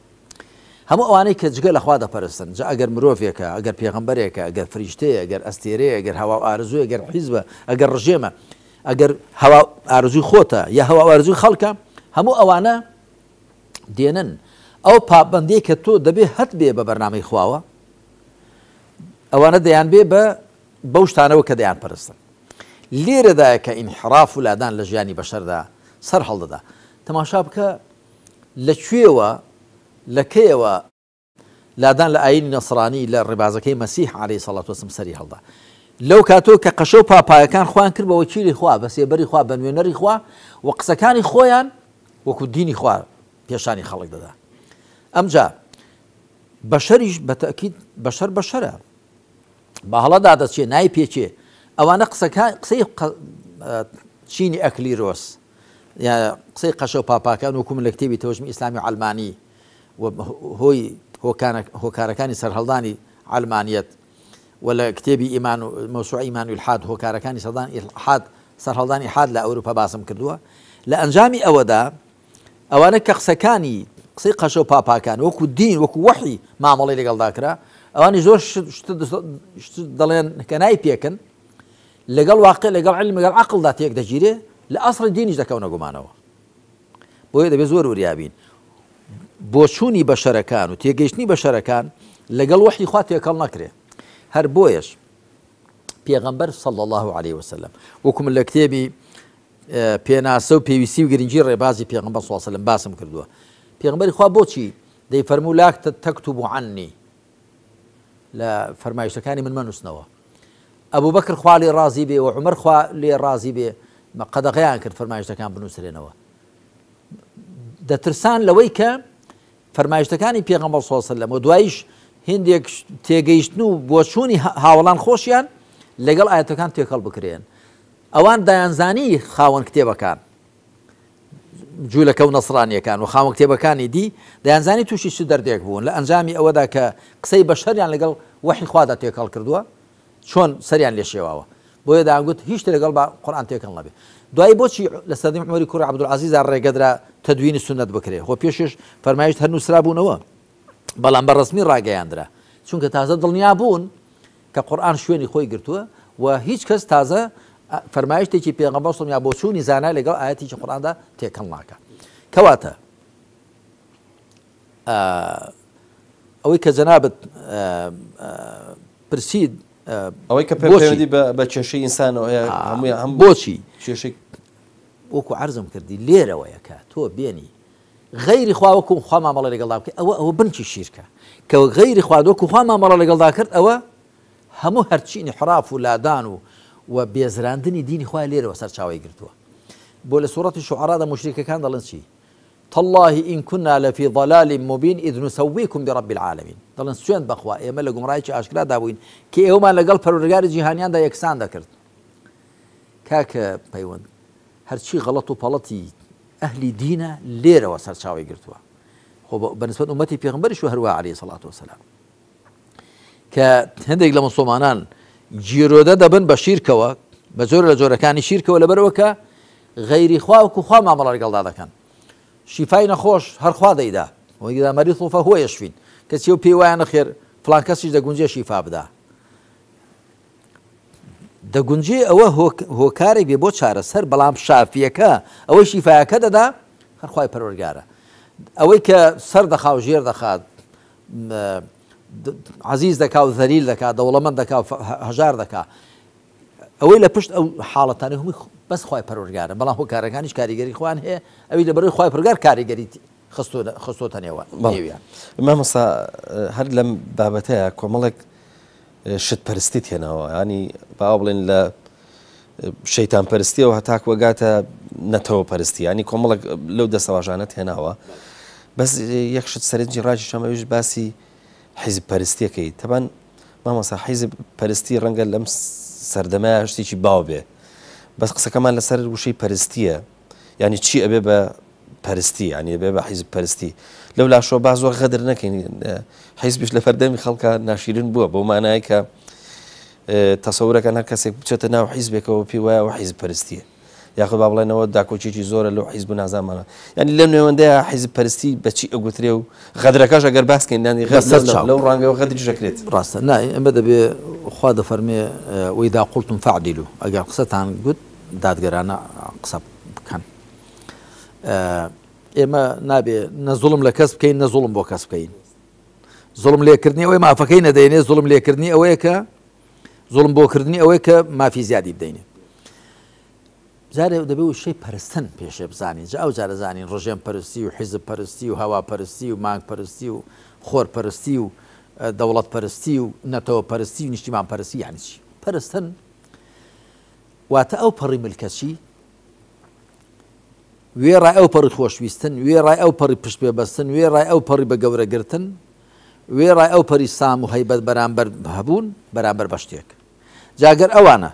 هەموو ئەوانەی کە جگە لە خوا دەپەرستن، جا ئەگەر مرۆڤێکە، ئەگەر پێغەمبەرێکە، ئەگەر فریشتەیە، ئەگەر ئەستێرەیە، ئەگەر هەوا و ئارەزوویە، ئەگەر حیزبە، ئەگەر ڕژێمە، ئەگەر هەوا و ئارەزووی خۆتە یا هەوا و ئارەزووی خەڵکە، هەموو ئەوانە دێنن ئەو پابەندیەی کە تۆ دەبێ هەت بێ بە بەرنامەی خواوە، ئەوانە دەیانبێ بە بەو شتانەوە کە دەیانپەرستن. لێرەدایە کە ئینحراف و لادان لە ژیانی بەشەردا سەر هەڵدەدا. تەماشا بکە لە کوێوە، لە کەیەوە لادان لە ئایینی نەسرانی لە ڕێبازەکەی مەسیح علیە سەڵات وسلام سەری هەڵدا؟ لەو کاتەوە کە قەشە و پاپایەکان خۆیان کرد بە وەکیلی خوا، بە سێبەری خوا، بە نوێنەری خوا و قسەکانی خۆیان وەکو دینی خوا پێشانی خەڵک دەدا. ئەمجا بەشەریش بە تەئکید بەشەر بەشەرە. بە هەڵەدا دەچێ، نایپێکێ. ئەوانە قسەکان قسەی چینی ئەکلیرۆس یا قسەی قەشە و پاپاکان وەکو من لە کتێبی تەوژمی ئیسلامی و عەلمانی و هۆی هۆکارەکانی سەرهەڵدانی عەلمانیەت و لە کتێبی ئیمان و مەوسوعە ئیمان و ئیلحاد هۆکارەکانی سەردان ئیلحاد سەرهەڵدانی ئیلحاد لە ئەوروپا باسم کردووە لە ئەنجامی ئەوەدا ئەوانە کە قسەکانی قسەی قەشە و پاپاکان وەکو دین وەکو وەحی مامەڵەی لەگەڵدا کرا ئەوانی زۆر شت دەڵێن کە نایپێکن لەگەڵ واقع لەگەڵ علم لەگەڵ عەقڵدا تێک دەگیرێ لە ئەسڵی دینیش دەکەونە گومانەوە بۆیە دەبێت زۆر وریابین بۆچوونی بەشەرەکان و تێگەیشتنی بەشەرەکان لەگەڵ وەحی خوا تێکەڵ نەکرێ هەر بۆیەش پێغەمبەر صلی الله عليه وسلم وەکو من لە کتێبی پێناسە و پێویستی و گرنگی ڕێبازی پێغەمبەر صلی الله علیه وسلم باسم کردووە پێغەمبەری خوا بۆچی دەیفەرموو لا تكتبوا عني لە فەرمایشتەکانی من مەنووسنەوە. ئەبوبەکر خوا لێ ڕازی بێ و عومەر خوا لێ ڕازی بێ قەدەغەیان کرد فەرمایشتەکان بنووسرێنەوە. دەترسان لەوەی کە فەرمایشتەکانی پێغەمبەر صلی الله علیه و سلم و دوایش هندێک تێگەیشتن و بۆچوونی هاوەڵان خۆشیان لەگەڵ ئاەتەکان تێکەڵ بکرێن. ئەوان دایانزانی خاوەن کتێبەکان جولەکە و نەسرانیەکان و خاوەن کتێبەکانی دی دەیانزانی تووشی چ دەردێک بوون لە ئەنجامی ئەوەدا کە قسەی بەشەریان لەگەڵ وەحی خوادا تێکەڵ کردووە چۆن سەریان لێ شێواوە بۆیە دەیانگوت هیچ شتێک لەگەڵ با قورئان تێکەڵ نەبێ دوایی بۆچی لە سەردەمی عومەری کوڕی عەبدولعەزیزدا ڕێگەدرا تەدوینی سوننەت بکرێ خۆ پێشێش فەرمایشت هەر نووسرابوونەوە بەڵام بە ڕەسمی ڕاگەیاندرا چونکە تازە دڵنیا بوون کە قورئان شوێنی خۆی گرتووە و هیچ کەس تازە فەرمایشتێکی پێغەمبەر صلی یا بۆچوونی زانای لەگەڵ ئایەتێکی قورئاندا تێکەڵ ناکا. کەواتە ئەوەی کە جەنابت پرسیت. ئەوەی کە پەیوەندی بە کێشەی ئینسانەوە هەیە هەمووی هەم بۆچی کێشەی وەکو عەرزم کردی لێرەوەیە کە تۆ بێنی غەیری خوا وەکو خوا مامەڵە لەگەڵدا بکەی ئەوە ئەوە بنکی شیرکە کە غەیری خوا وەکو خوا مامەڵە لەگەڵدا کرد ئەوە هەموو هەرچی انحراف و لادان و و بێزراندنی دینی خوای لێرەوە سەرچاوەی گرتووە بۆ لە سوڕەتی شوعەرادا موشریکەکان دەڵێن چی تاللە ان کنا لفی ضلال مبین اذ نسویکم برب العالمین دەڵێن سوێند بەخوا ئێمە لە گومڕایەکی ئاشکرادا بووین کە ئێوەمان لەگەڵ پەروەردگاری جیهانیاندا یەکسان دەکرد کاکە پەیوەند هەرچی غەڵەت و پەڵەتی ئەهلی دینە لێرەوە سەرچاوەی گرتووە خۆ بەنسبەت ئومەتی پێغەمبەریش و هەروە عەلەیهی سەڵات وسلام کە هەندێک لە مسلمانان گیرۆدە دەبن بە شیرکەوە بە جۆر لە جۆرەکانی شیرکەوە لەبەرەوە کە غەیری خوا وەکو خوا مامەڵە لەگەڵدا دەکەن شیفای نەخۆش هەر خوا دەیدا وإذا مرضت فهو یشفین کەچی ئەو پێی وایە نەخێر فڵان کەسیش دەگونجێ شیفا بدا دەگونجێ ئەوە هۆکارێک بێ بۆ چارەسەر بەڵام شافیەکە ئەوەی شیفایەکە دەدا هەر خوای پەروەردگارە ئەوەی کە سەر دەخا و ژێر دەخات عزیز دەکا و زەلیل دەکا دەوڵەمەند دەکا و هەژار دەکا ئەوەی لە پشت ئەو حاڵەتانەی هەمووی بەس خوای پەروەردگارە بەڵام هۆکارەکانیش کاریگەری خۆیان هەیە ئەوی لە بەرەی خوای پەروەردگار کاریگەری خستۆتە نێوە نێویان. مامۆستا هەر لەم بابەتەیە کۆمەڵێک شت پەرستیت هێناوە ینی باوە بڵێن لە شەیتان پەرستیەوە هەتاکو ئەگاتە نەتەوە پەرستی ینی کۆمەڵێک لەو دەستەواژانەت هێناوە بەس یەک شت سەرنجی ڕاکیشام ئەویش باسی حیزب پەرستیەکەی تەبان مامۆستا حیزب پەرستی ڕەنگە لەم سەردەمەیا شتێکی باو بێ بەس قسەکەمان لەسەر وشەی پەرستیە یعنی چی ئەبێ بە پەرستی یعنی ئەبێ بە حیزب پەرستی لەو لاشەوە با زۆر غەدر نەکەین حیزبیش لە فەردەمی خەڵکە ناشیرن بووە بۆ مانای کە تەسەورەکەن هەر کەسێک بچێتە ناو حیزبێکەوە پێی وایە ئەو حیزب پەرستیە یاخود با بڵێنەوە داکۆکیەکی زۆرە لەو حیزب و نازانمانە یعنی لەم نێوەندەیە حیزب پەرستی بەچی ئەگوترێ و غەدرەکەش ئەگەر باس کەین یعنی غەدر بەسەر چاو. لەو ڕانگەوە غەدریش دەکرێت. ڕاستە نا ئێمە دەبێ خوا دەفەرمێ وإذا قلتم فاعدلوا ئەگەر قسەتان گوت دادگەرانە قسە بکەن ئێمە نابێ نە زوڵم لە کەس بکەین نە زوڵم بۆ کەس بکەین زوڵم لێکردنی ئەوەی مافەکەی نەدەینێ زوڵم لێکردنی ئەوەیە کە زوڵم بۆکردنی ئەوەیە کە مافی زیادی بدەینێ جارێ دەبێ وشەی پەرستن پێشێ بزانین جا ئەو جارە زانین ڕژێم پەرستی و حیزب پەرستی و هەوا پەرستی و مانگ پەرستی و خۆر پەرستی و دەوڵەت پەرستی و نەتەوە پەرستی و نیشتیمان پەرستی یعنی چی پەرستن واتە ئەو پەڕی ملکەچی وێڕای ئەو پەڕی خۆشویستن وێڕای ئەو پەڕی پشت پێبەستن وێڕای ئەو پەڕی بە گەورەگرتن وێڕای ئەو پەری سام و هەیبەت بەرامبەر هەبوون بەرامبەر بە شتێک. جا گەر ئەوانە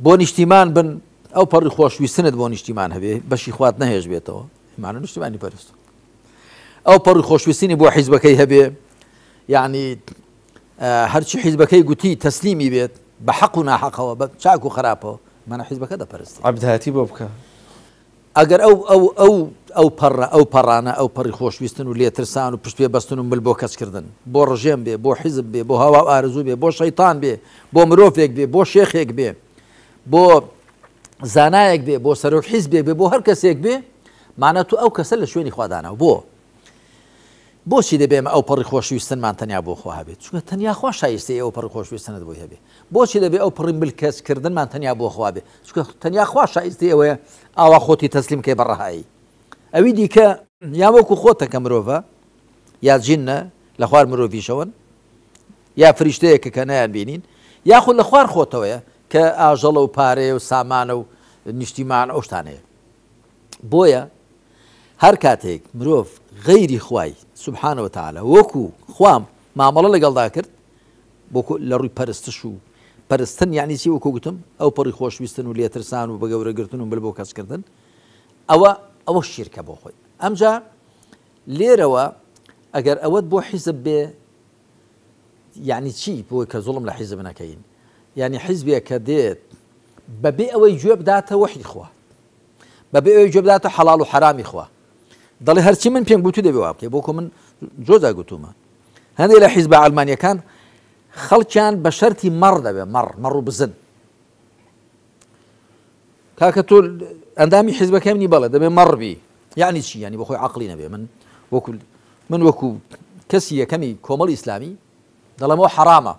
بۆ نیشتیمان بن ئەو پەڕی خۆشویستنت بۆ نیشتیمان هەبێ بەشی خوات نەهێشبێتەوە مانە نیشتیمانی پەرست ئەو پەڕی خۆشویستنی بۆ حیزبەکەی هەبێ یعنی هەرچی حیزبەکەی گوتی تەسلیمی بێت بە حەق و ناحەقەوە بە چاک و خراپەوە مانە حیزبەکە دەپەرستی عەبدایەتی بۆ بکە ئەگەر ئەو ئەو ئەو ئەو پەڕە ئەو پەڕانە ئەو پەڕی خۆشویستن و لێترسان و پشت پێ بەستن و مل بۆ کەچ کردن بۆ ڕژێم بێ بۆ حیزب بێ بۆ هەوا و ئارەزوو بێ بۆ شەیتان بێ بۆ مرۆڤێک بێ بۆ شێخێک بێ بۆ زانایەک بێ بۆ سەرۆک حیزبێک بێ بۆ هەر کەسێک بێ مانا تۆ ئەو کەسە لە شوێنی خوا داناوە بۆ بۆچی دەبێ ئێمە ئەوپەڕی خۆشویستنمان تەنیا بۆ خوا هەبێت؟ چونکە تەنیا خوا شایستەی ئەوپەڕی خۆشویستنت بۆی هەبێ. بۆچی دەبێ ئەوپەڕی ملکەچ کردنمان تەنیا بۆ خوا بێ؟ چونکە تەنیا خوا شایستەی ئەوەیە ئاوا خۆتی تەسلیم کەی بە ڕەهایی. ئەوی دیکە یا وەکو خۆتە کە مرۆڤە یا جینە لە خوار مرۆڤیشەوەن یا فریشتەیەکە کە نایانبینین یاخود لە خوار خۆتەوەیە کە ئاژەڵە و پارەیە و سامانە و نیشتیمان ئەو شتانەیە. بۆیە هەر کاتێک مرۆڤ غەیری خوای سبحانە وتعالی وەکو خوا مامەڵە لەگەڵدا کرد بۆ لە ڕووی پەرستش و پەرستن یعنی چی وەکو گوتم ئەو پەڕی خۆشویستن و لێترسان و بەگەورەگرتن و مل بۆ کەسکردن ئەوە ئەوە شیرکە بۆ خۆی ئەمجا لێرەوە ئەگەر ئەوەت بۆ حیزب بێ یعنی چی بۆی کە زوڵم لە حیزب نەکەین یعنی حیزبێک کە دێت بەبێ ئەوەی گوێ بداتە وەحی خوا بەبێ ئەوەی گوێ بداتە حەڵاڵ و حەرامی خوا دەڵێ هەرچی من پێم گوتوو دەبێ وا بکەی بۆ من زۆر جار گوتوومە هەندێک لە حیزبە عەلمانیەکان خەڵکیان بە شەرتی مەڕ دەبێ مەڕ مەڕ و بزن کاکە تۆ ئەندامی حیزبەکەم نی بەڵێ دەبێ مەڕ بی یعنی چی یعنی بەخۆی عقلی نەبێ من وەکو من وەکو کەسی یەکەمی کۆمەڵی ئیسلامی دەڵێمەوە حەرامە.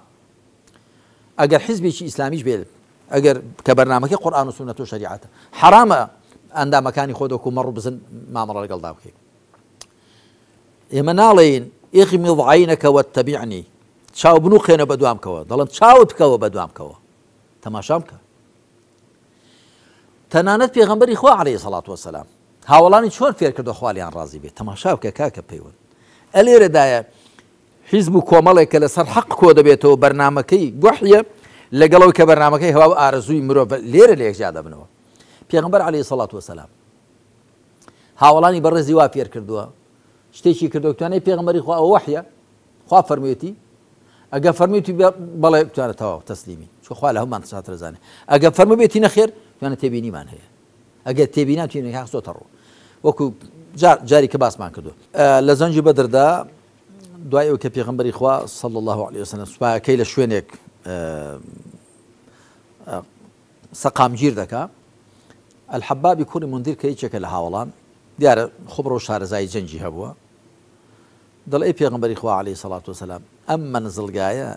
ئەگەر حیزبێکی ئیسلامیش بێت ئەگەر کە بەرنامەکەی قورئان و سوننەت و شەریعەتە حەرامە ئەندامەکانی خۆت وەکو مەڕ و بزن مامەڵە لەگەڵدا بکەیت. ئێمە ناڵێین اغمض عینک واتبعنی چاو بنوقێنە بەدوام کەوە، دەڵێم چاوت بکەوە بەدوام کەوە، تەماشام بکە. تەنانەت پێغەمبەری خوا عەلەیهی سەڵات وەسەلام هاوەڵانی چۆن فێر کردووە خوا لێیان ڕازی بێت، تەماشا بکە کاکە پەیوەند ئەلێرەدایە حیزب و کۆمەڵێک کە لەسەر حەق کۆ دەبێتەوە بەرنامەکەی وەحیە لەگەڵ ئەوەی کە بەرنامەکەی هەوا و ئارەزووی مرۆڤ لێرە لە یەک جیا دەبنەوە. پێغەمبەر عەلەیهی سەڵات وەسەلام هاوەڵانی بەڕێزی وا فێر کردووە شتێکی کردووە توانای پێغەمبەری خوا ئەوە وەحیە خوا فەرموویەتی ئەگە فەرموویەتی بەڵێ توانە تەواو تەسلیمی چۆ خوا لە هەموومان چاتر زانێ ئەگە فەرمووبێتی نەخێر توانە تێبینیمان هەیە ئەگەر تێبینان تێبینەکان خستۆتە ڕوو وەکو جاری کە باسمان کردو لە جەنگی بەدردا دوای ئەو کە پێغمبەری خوا صلی الله علیه وسلم سوپاکەی لە شوێنێک سەقامگیر دەکا الحبابی کوڕی مندیر کە یەکێکە لە هاوڵان دیارە خبرە و شارەزایی جەنگی هەبووە دەڵێ ئەی پێغمبەری خوا علیه سەڵات وسلام ئەم مەنزڵگایە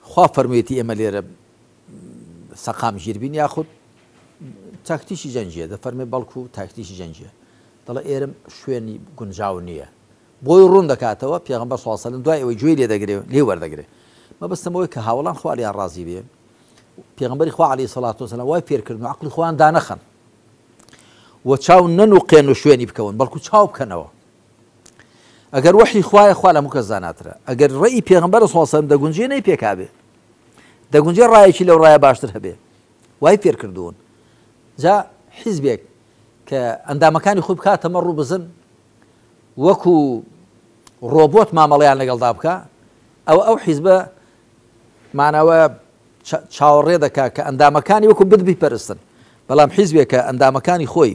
خوا فەرموویەتی ئێمە لێرە سەقامگیر بین یاخود تاکتیکی جەنگیە؟ دەفەرمێ بەڵکو تاکتیکی جەنگیە. دەڵێ ئێرم شوێنی گونجاو نییە. بۆی ڕوون دەکاتەوە، پێغەمبەر صلی اللە علیە وسلم دوای ئەوەی گوێی لێ دەگرێ لێی وەردەگرێ. مەبەستم ئەوەیە کە هاوەڵان خوا لێیان ڕازی بێ، پێغەمبەری خوا علیە الصلوة والسلام وای فێر کردن و عەقڵی خۆیان دانەخەن و چاو نەنوقێن و شوێنی بکەون، بەڵکو چاو بکەنەوە. ئەگەر وەحی خوایە خوا لە هەموو کەس زاناترە. ئەگەر ڕێی پێغەمبەر صلی اللە علیە وسلم دەگونجێ نەیپێکابێ. دەگونجێ ڕایەکی لەو ڕایە باشتر هەبێ. وای فێرکردوون. جا حیزبێک کە ئەندامەکانی خۆی بکاتە مەڕ و بزن وەکو ڕۆبۆت مامەڵەیان لەگەڵدا بکا، ئەوە ئەو حیزبە ماناوە چاوەڕێ دەکا کە ئەندامەکانی وەکو بت بیپەرستن. بەڵام حیزبێک کە ئەندامەکانی خۆی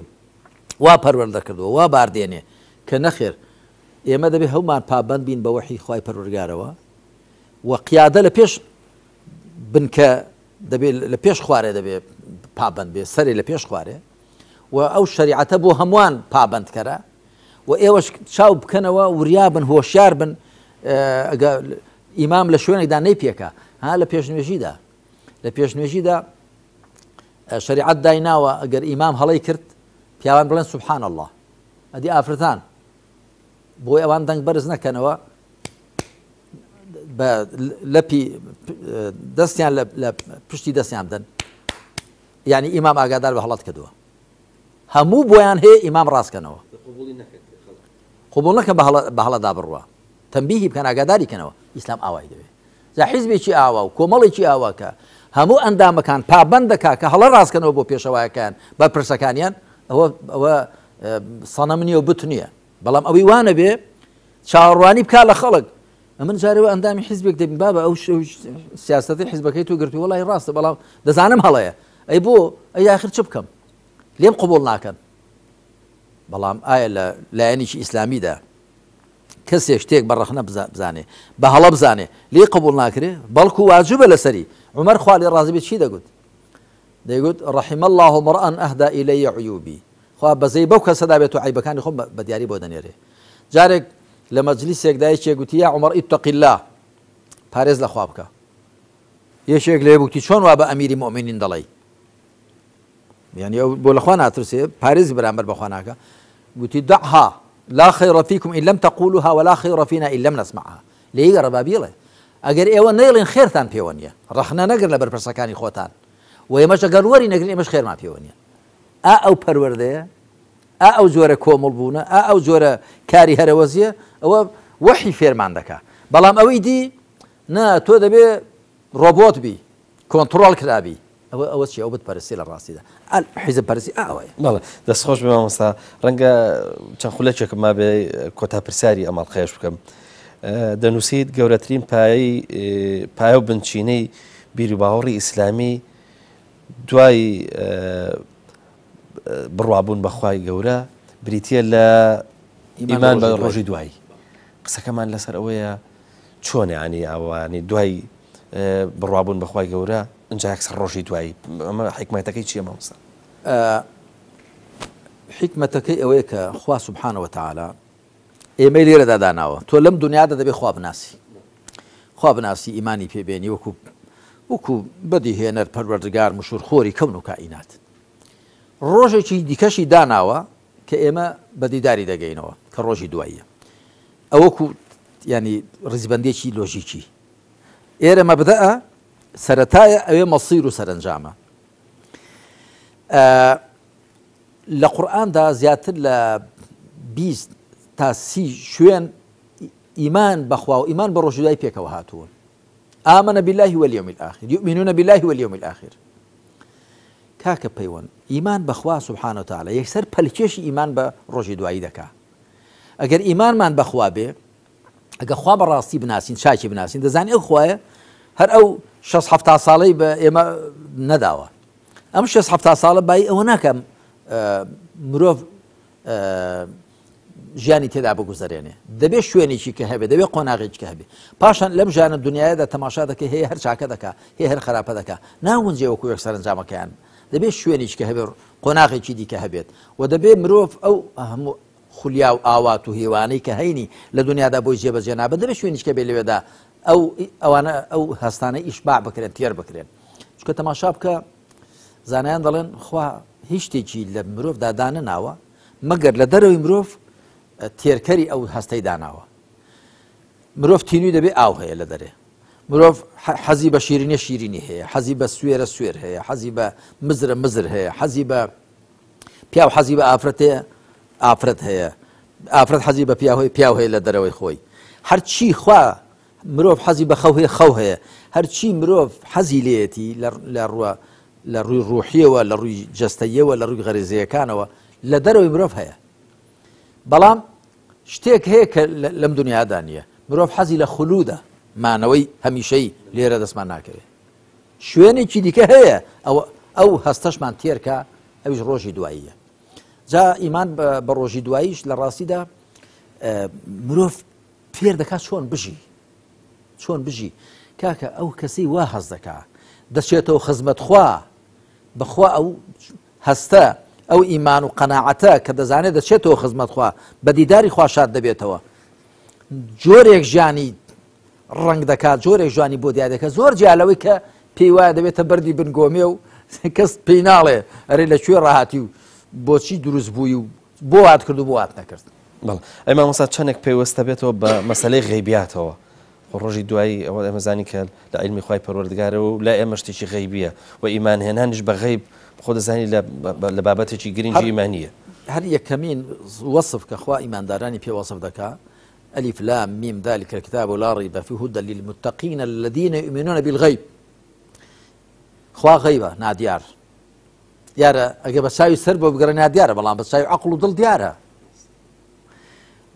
وا پەروەردە کردووە، وا باردێنێ کە نەخێر ئێمە دەبێ هەموومان پابەند بین بە وەحی خوای پەروەردگارەوە و قیادە لە پێش بنکە دەبێ لە پێش خوارێ دەبێ پابەند بێ سەرێ لە پێش خوارێ و ئەو شەریعەتە بۆ هەمووان پابەندکەرە و ئێوەش چاو بکەنەوە وریا بن هۆشیار بن ئەگە ئیمام لە شوێنێکدا نەیپێکا ها لە پێشنوێژیدا لە پێشنوێژیدا شریعەت دایناوە ئەگەر ئیمام هەڵی کرد پیاوان بڵێن سبحان الله ئەدی ئافرەتان بۆی ئەوان دەنگ بەرز نەکەنەوە بە لەپی دەستیان لە پشتی دەستیان بدەن یعنی ئیمام ئاگادار بە هەڵەت کردووە هەموو بۆیان هەیە ئیمام ڕاستکەنەوە قبول نەکەن بە هەڵەدا بڕوا تەنبیهی بکەن ئاگاداری کەنەوە ئیسلام ئاوای دەوێت جا حیزبێکی ئاوا و کۆمەڵێکی ئاوا کە هەموو ئەندامەکان پابەند دەکا کە هەڵە ڕاستکەنەوە بۆ پێشەوایەکان بەرپرسەکانیان ئەوە ئەوە سەنەم نییە و بت نییە بەڵام ئەوەی وانەبێ چاوەڕوانی بکا لە خەڵک ئەمن جارەوە ئەندامی حیزبێک دەبین بابە ئەو سیاسەتی حیزبەکەی تۆ گرتووە وەڵی ڕاستە بەڵام دەزانم هەڵەیە ئەی بۆ ئەی آخر چ بکەم لێم قبوڵ ناکەن بەڵام ئایا لە لایەنێکی ئیسلامیدا کەسێک شتێک بە ڕەخنە بزانێ بە هەڵە بزانێ لێی قبوڵ ناکرێ بەڵکو واجبە لەسەری عومەر خوا لێ ڕازی بێت چی دەگوت دەیگوت رحم الله امرا اهدى الي عيوبي خوا بەزەی بەو کەسەدا بێت و عەیبەکانی خۆم بە دیاری بۆ دەنێرێ جارێک لە مەجلیسێکدا یەکێک گوتی یا عمر اتق الله پارێز لە خوا بکە یەکێک لێ بوتی چۆن وا بە ئەمیری مؤمنین دەڵێی یعنی ئەو بۆ لەخوا ناترسێ پارێزی بەرامبەر بەخوا ناکە گوتی دعها لا خير فيكم إن لم تقولوها ولا خير فينا إن لم نسمعها لێی گەڕە با بیڵێ ئەگەر ئێوە نەیڵێن خێرتان پێوە نییە ڕەخنە نەگرن لە بەرپرسەکانی خۆتان و ئێمەش ئەگەر وەری نەگرن ئێمەش خێرمان پێوە نییە ئا ئەو پەروەردەیە ئا ئەو جۆرە کۆمەڵ بوونە ئا ئەو جۆرە کاری هەرەوەزیە ئەوە وەحی فێرمان دەکا بەڵام ئەوەی دی نا تۆ دەبێ ڕۆبۆت بی کۆنتڕۆڵ کرابی ئەوە ئەوە چیە ئەو بت پەرستی لە ڕاستیدا ئەل حیزب پەرستی ئا ئەوەیە. بەڵێ دەست خۆش بێ مامۆستا ڕەنگە چەند خولەکێکم مابێ کۆتا پرسیاری ئەم ئەڵقەیەش بکەم دەنووسیت گەورەترین پایەی پایە و بنچینەی بیروباوەڕی ئیسلامی دوای بڕوابوون بە خوای گەورە بریتە لە ئیمان بە ڕۆژی دوایی قسەکەمان لەسەر ئەوەیە چۆن یانی ئەوانی دوای بڕوابوون بە خوای گەورە ئینجا یەکسەر ڕۆژی دوایی ئەمە حیکمەتەکەی چییە مامۆستا؟ حیکمەتەکەی ئەوەیە کە خوا سبحانە وتعالی ئێمەی لێرەدا داناوە تۆ لەم دنیادا دەبێ خوا بناسی خوا بناسی ئیمانی پێ بێنی وەکو وەکو بەدیهێنەر پەروەردگار مشوورخۆری کەون و کائینات. ڕۆژێکی دیکەشی داناوە کە ئێمە بە دیداری دەگەینەوە کە ڕۆژی دواییە. ئەوەکو یانی ڕیزبەندیەکی لۆژیکی. ئێرە مەبدەئە، سەرەتایە، ئەوێ مەسیر و سەرەنجامە. لە قورئاندا زیاتر لە 20 تا 30 شوێن ئیمان بەخوا و ئیمان بە ڕۆژی دوایی پێکەوە هاتوون. آمن بالله واليوم الآخر يؤمنون بالله واليوم الآخر کاکە پەیوەند ئیمان بەخوا سبحانە وتعالی یەکسەر پەلکێشی ئیمان بە ڕۆژی دوایی دەکا ئەگەر ئیمانمان بەخوا بێ ئەگە خوا بەڕاستی بناسین چاکی بناسین دەزانین ئەو خوایە هەر ئەو شەست حەفتا ساڵەی بە ئێمە نەداوە ئەم شەست حەفتا ساڵە بایی ئەوە ناکەم مرۆڤ ژیانی تێدا بگوزەرێنێ دەبێ شوێنێکی کە هەبێ دەبێ قۆناغێکی کە هەبێ پاشان لەم ژیانە دنیادا تەماشا دەکەی هەیە هەر چاکە دەکا هەیە هەر خراپە دەکا ناگونجێ وەکو یەک سەرەنجامەکەیان دەبێ شوێنێکی کە هەبێ قۆناغێکی دیکە هەبێت و دەبێ مرۆڤ ئەو هەموو خولیا و ئاوات و هیوانەی کە هەینی لە دنیادا بۆی جێبەجێ نابن دەبێ شوێنیش کە بێ لەوێدا ئەو ئەوانە ئەو هەستانە ئیشباع بکرێن تێر بکرێن چونکە تەماشا بکە زانایان دەڵێن خوا هیچ شتێکی لە مرۆڤدا دانەناوە مەگەر لە دەرەوەی مرۆڤ تێرکەری ئەو هەستەی داناوە مرۆڤ تینوی دەبێ ئاو هەیە لە دەرێ مرۆڤ حەزی بە شیرینە شیرینی هەیە حەزی بە سوێرە سوێر هەیە حەزی بە مزرە مزر هەیە حەزی بە پیاو حەزی بە ئافرەت هەیە ئافرەت هەیە ئافرەت حەزی بە پیاو هەیە پیاو هەیە لە دەرەوەی خۆی هەرچی خوا مرۆڤ حەزی بە خەو هەیە خەو هەیە هەرچی مرۆڤ حەزی لێیەتی لە ڕووە لە ڕووی ڕوحیەوە لە ڕووی جەستەیەوە لە ڕووی غەریزەیەکانەوە لە دەرەوەی مرۆڤ هەیە بەڵام شتێک هەیە کە لەم دنیادا نییە مرۆڤ حەزی لە خلوودە مانەوەی هەمیشەی لێرە دەستمان ناکەوێت شوێنێکی دیکە هەیە ئەو ئەو هەستەشمان تێرکە ئەویش ڕۆژی دواییە جا ئیمان بە ڕۆژی دواییش لە ڕاستیدا مرۆڤ فێر دەکات چۆن بژی چۆن بژی کاکە ئەو کەسەی وا هەست دەکا دەچێتەوە خزمەت خوا بەخوا ئەو هەستە ئەو ئیمان و قەناعەتە کە دەزانێت دەچێتەوە خزمەت خوا بە دیداری خوا شاد دەبێتەوە جۆرێک ژیانی ڕەنگ دەکات جۆرێک ژوانی بۆ دیار دەکات زۆر جیا لەوەی کە پێی وایە دەبێتە بەردی بنگۆمێ و کەس پێی ناڵێ ئەرێ لە کوێ ڕاهاتی و بۆچی دروست بووی و بۆ وات کرد و بۆ وات نەکرد. بەڵێ ئەی مامۆستا چەندێک پەیوەستە بێتەوە بە مەسەلەی غەیبیاتەوە خۆ ڕۆژی دوایی ئەوە ئێمە زانین کە لە عیلمی خوای پەروەردگارە و لای ئێمە شتێکی غەیبیە و ئیمان هێنانیش بە غەیب خۆ دەزانی لە لە بابەتێکی گرنگی ئیمانیە. هەر یەکەمین وەسف کە خوا ئیماندارانی پێ وەسف دەکا ألف لام ميم ذلك الكتاب لا ريب فيه هدى للمتقين الذين يؤمنون بالغيب خوا غەیبە نادیار دیارە ئەگە بە چاوی سەر بۆ بگەڕێ نادیارە بەڵام بە چاوی عەقڵ و دڵ دیارە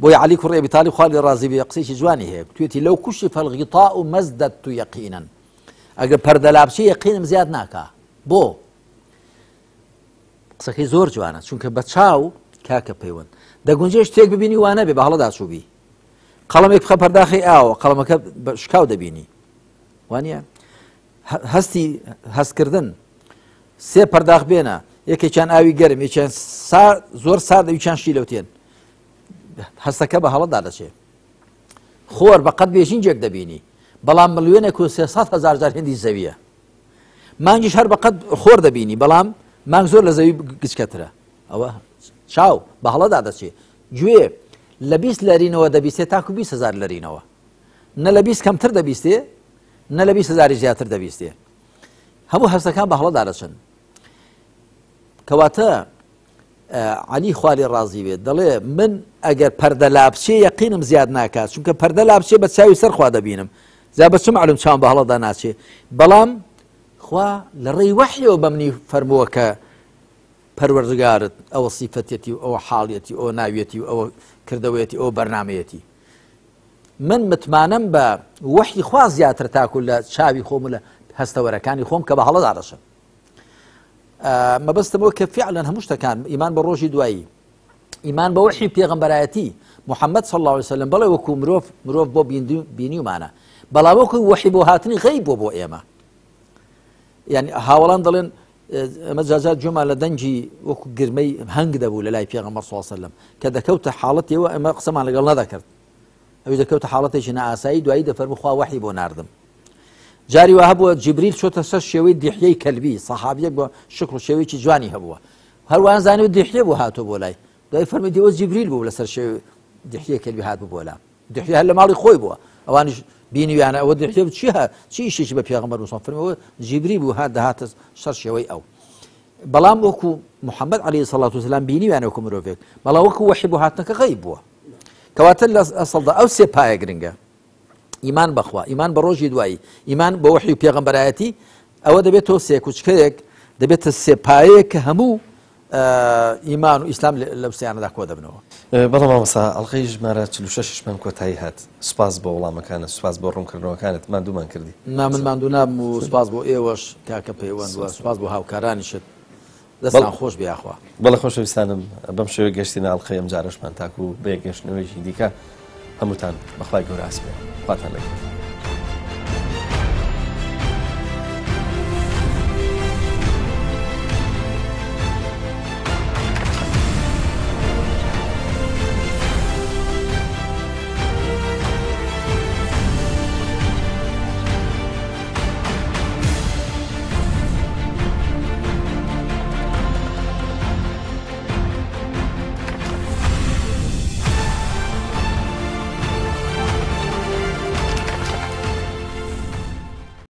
بۆیە عەلی کوڕی ئەبی تالیب خوا لێ ڕازی بێ قسەیەکی جوانی هەیە توێتی لەو کوشف الغطاء مزددت یقینا ئەگەر پەردە لابچێ یەقینم زیاد ناکا بۆ قسەکەی زۆر جوانە چونکە بە چاو کاکە پەیوەند دەگونجێ شتێک ببینی وانە بێ بە هەڵەدا چووبی قەڵەمێک بخە پەرداخی ئاوە قەڵەمەکە شکاو دەبینی وانە هەستی هەستکردن سێ پەرداخ بێنە یەکێکیان ئاوی گەرم یەکیان زۆر سارد ئەویان شیلەوتێن هەستەکە بە هەڵەدا دەچێ خۆر بە قەد بێژینجێک دەبینی بەڵام ملیۆنێک و 300 هزار جار هندی زەویە مانگیش هەر بەقەد خۆر دەبینی بەڵام مانگ زۆر لە زەوی گچکەترە ئەوە چاو بە هەڵەدا دەچێ گوێ لە 20 لەرینەوە دەبیستێ تاکو 20 هزار لەرینەوە نە لە 20 کەمتر دەبیستێ نە لە 20 هزاری زیاتر دەبیستێ هەموو هەستەکان بە هەڵەدا دەچن کەواتە علی خوالی ڕازی بێت دەڵێ من ئەگەر پەردە لابچێ یەقینم زیاد ناکات چونکە پەردە لابچێ بە چاوی سەر خوا دەبینم جا بە چ معلوم چاوم بە هەڵەدا ناچێ بەڵام خوا لە ڕێی وەحیەوە بە منی فەرمووە کە پەروەردگارت ئەوە سیفەتەتی و ئەوە حاڵەتی ئەو ناویەتی و ئەوە کردەوەیەتی ئەو بەرنمەیەتی من متمانەم بە وەحی خوا زیاتر تاکو لە چاوی خۆم و لە هەستەوەرەکانی خۆم کە بە هەڵەدا دەچن مەبەستمەوە کە فعلا هەموو شتەکان ئیمان بە ڕۆژی دوایی ئیمان بە وەحی پێغەمبەرایەتی محەممەد صلی الله علیه وسلم بەڵێ وەکو مرۆڤ مرۆڤ بۆ بینیومانە بەڵام وەکو وەحی بۆ هاتنی غەیب بۆ بۆ ئێمە یعنی هاوڵان دەڵێن ئەمە جاجار گوێمان لە دەنگی وەکو گرمەی هەنگ دەبوو لە لای پێغەمبەر صلی الله علیه وسلم کە دەکەوتە حاڵەتەوە ئەمە قسەمان لەگەڵ نەدەکرد ئەوی دەکەوتە حاڵەتێکی نائاسایی دوایی دەفەرموو خوا وەحی بۆ ناردم. جاری وا هەبووە جیبریل چۆتە سەر شێوەی دیحیەی کەلبی، سەحابیەک بە شکڵ و شێوەیەکی جوانی هەبووە، هەروان زانیوە دیحیە بوو هاتووە بۆ لای، دوای فەرمی دیوە جیبریل بوو لەسەر شێوەی دیحیەی کەلبی هاتبوو بۆ لام. دیحیە هەر لە ماڵی خۆی بووە، ئەوانیش بینیویانە ئەوە دیحیە چی هە چی ئیشێکی بە پێغەمبەر موسڵمان فەرمی ئەوە جیبریل بوو هات دەهاتە سەر شێوەی ئەو. بەڵام وەکو محەممەد عەلەیهی سەڵات وسلام بینیویانە وەکو مرۆڤێک، بەڵام وەکو وەحی بۆ هاتنەکە غەیب بووە. کەواتە لە ئەسڵدا ئەو سێ پایە گرنگە. ئیمان بەخوا، ئیمان بە ڕۆژی دوایی، ئیمان بە وەحی و پێغەمبەرایەتی، ئەوە دەبێتەوە سێکوچکەیەک، دەبێتە سێ پایەیەک کە هەموو ئیمان و ئیسلام لەو سیانەدا کۆ دەبنەوە. بەڵێ مامۆستا، ئەڵقەی ژمارە 46 شمان کۆتایی هات. سوپاس بۆ وەڵامەکانت، سوپاس بۆ ڕوونکردنەوەکانت، ماندوومان کردی. نا من ماندوو نابم و سوپاس بۆ ئێوەش کاکە پەیوەند و سوپاس بۆ هاوکارانیشت. دەستتان خۆش بێ یاخوا. بەڵێ خۆشەویستانم بەم شێوەیە گەشتینە ئەڵقەی ئەمجارەشمان تاکو بە یەکگەشتنەوەیەکی دیکە هەمووتان بەخوای گەورە ئەسپێرم. خواتان لەگەڵ.